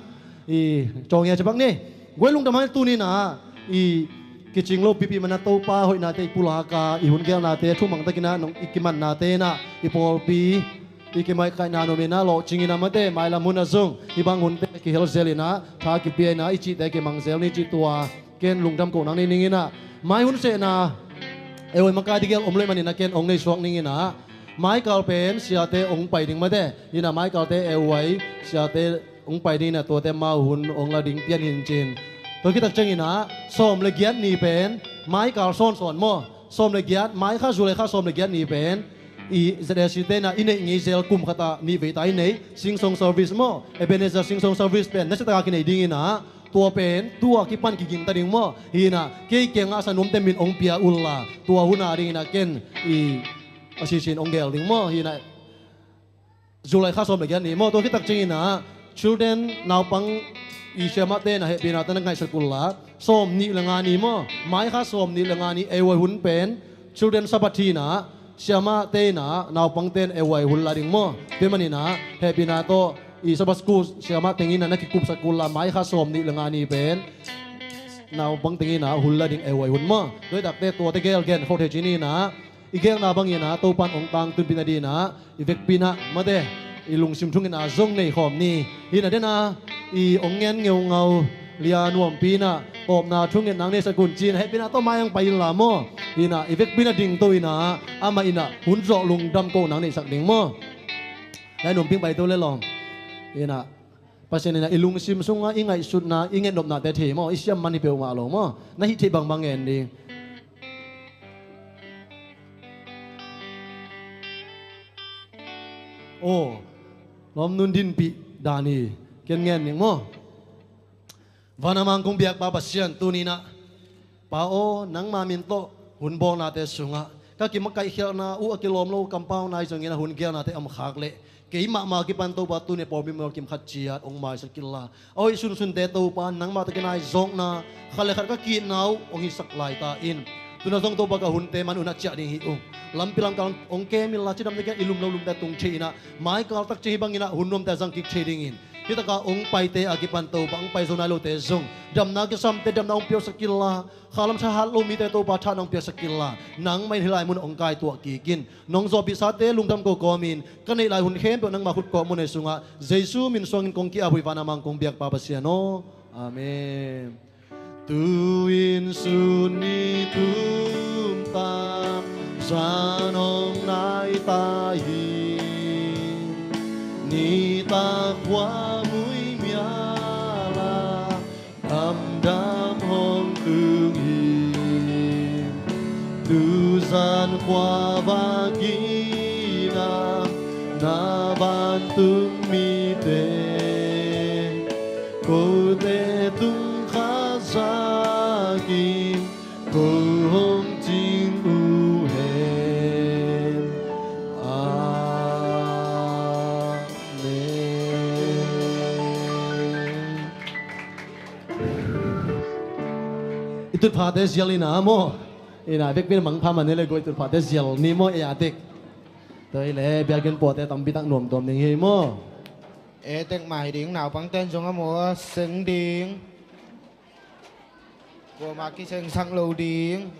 i cawng ia ci bak ni. Guai lungdam hang tuni na i kicing lo pipi mana Topa hoihnate i pulak a i hun gelnate thumang takin a nong i kimannate na i pawlpi i kimaikaihna nuam ina lawhcing ina mate mailam hun a zong i bang hunte kihel zel ina tha kipia ina i cihte kimang zel ni ci tua ken lungdam ko nang ni ning ina mai hun sehna euai makai tigel om leh manina ken ong nei suak ning ina maikal pen siate ong pai ding mate ina maikalte euai siate ong pai ding ina tuate mau hun ong la ding pian hin cin. Tua kitak ciangin a sawm le giat ni pen maikal sawnsawn maw, sawm le giat, mai kha July kha sawm le giat ni pen i Z A C te na i neih ngei zel kum khatah nih vei ta i neih Sing Song service maw, Ebenezer Sing Song service pen na setaka kinei ding ina tua pen tua kipan kiging ta ding maw. Hi ina kei kiangah sa nuamte min ong pia uh la tua hun a ding ina ken i a sisin ong gel ding maw. Hi ina July kha sawm le giat ni maw, tua kitak ciangin a children naupang i siamahte na hehpihna te na ngaihsak uh la sawm nih le nga ni maw, mai kha sawm nih le nga ni euai hun pen children Sabbath hi ina siamahte ina naupangte in euai hun la ding maw. Tua manin a hehpihna tawh i Sabbath school siamah teng ina na kikupsak uh la mai kha sawm nih le nga ni pen naupang teng ina hun la ding euai hun maw. Tuitakte tuate gel gen khol thei ci ni ina i gelna bangin a Topan ong tangtunpih nading ina i vekpi ina mate i lungsim thungin a zong nei khawm ni. Hi ina den a i ong ngen ngeungau lia nuampi ina tawpna thungin nang neisak un ci ina hehpihna tawh mai ang pai in la maw. Hi ina i vekpi ina ding to ina amah ina hun zawh lungdam ko nang neisak ding maw. Lai nuamping pai to le lawm. Hi ina Pasian ina i lungsim sunga i ngaihsutna i ngetnopnate thei maw, i siam man hi peuhmah lo maw. Na hih theih bangbang ngen ding. Aw, lawm nun dinpih dan hi. Ken ngen ning maw. Vanah mang kong biak Pa Pasian tuni ina Pa aw, nangma min tawh hun bawlnate sungah ka kimakaihkhialhna uh a kilawm lo kampau nai zongin a hun gelnate a om khak leh keimahmah kipan Topa tuni pawlpi mual kim khat ciat ong maisak killa a hoih sunsunte Topa nangmah takin a i zawkna khat le khat ka kiitna uh ong hisak lai ta in. Tuna zong Topa ka hunte man unah ciah ding hi uh. Lampi lamkal ong kem inla cidam takin i lum lo lumte tung thei inah maikal takci hi bangin ah hun nuamte a zang kik thei dingin Hi taka ong paite a kipan Topa ong pai zo nai lote zong damna kisamte damna ong piaksak killa, khalam thahat lo mite Topa thahatna ong piaksak killa, nangmah in hih lai mun ong kaituah kik in. Nong zawhpihsate lungdam ko kawmin ka neih lai hun khempeuh nangmah khut kawhmunei sungah Jesu min suangin kong ki-ap uh hi, vanah mang kong biak Pa Pasian aw. Amen. Tu-in sun ni tum ta, zan hong nai ta hi. Nitak khua muimial ah damdam hong tung hi. Tu zan khua vakin ah na vantung mite kote tung kha zakin ko hong cing uh hen. Amen. I tutphahte zial inah maw? Inah vekpi in mangpha man hi le, gua i tutphahte zial ni maw, ei a tek. Tua hi le biakinn puate tampi tak nuamtuam ding hi maw? Ei tek mai ding, naupangten zong a maw seng ding. Kuamah kisengsak lo ding.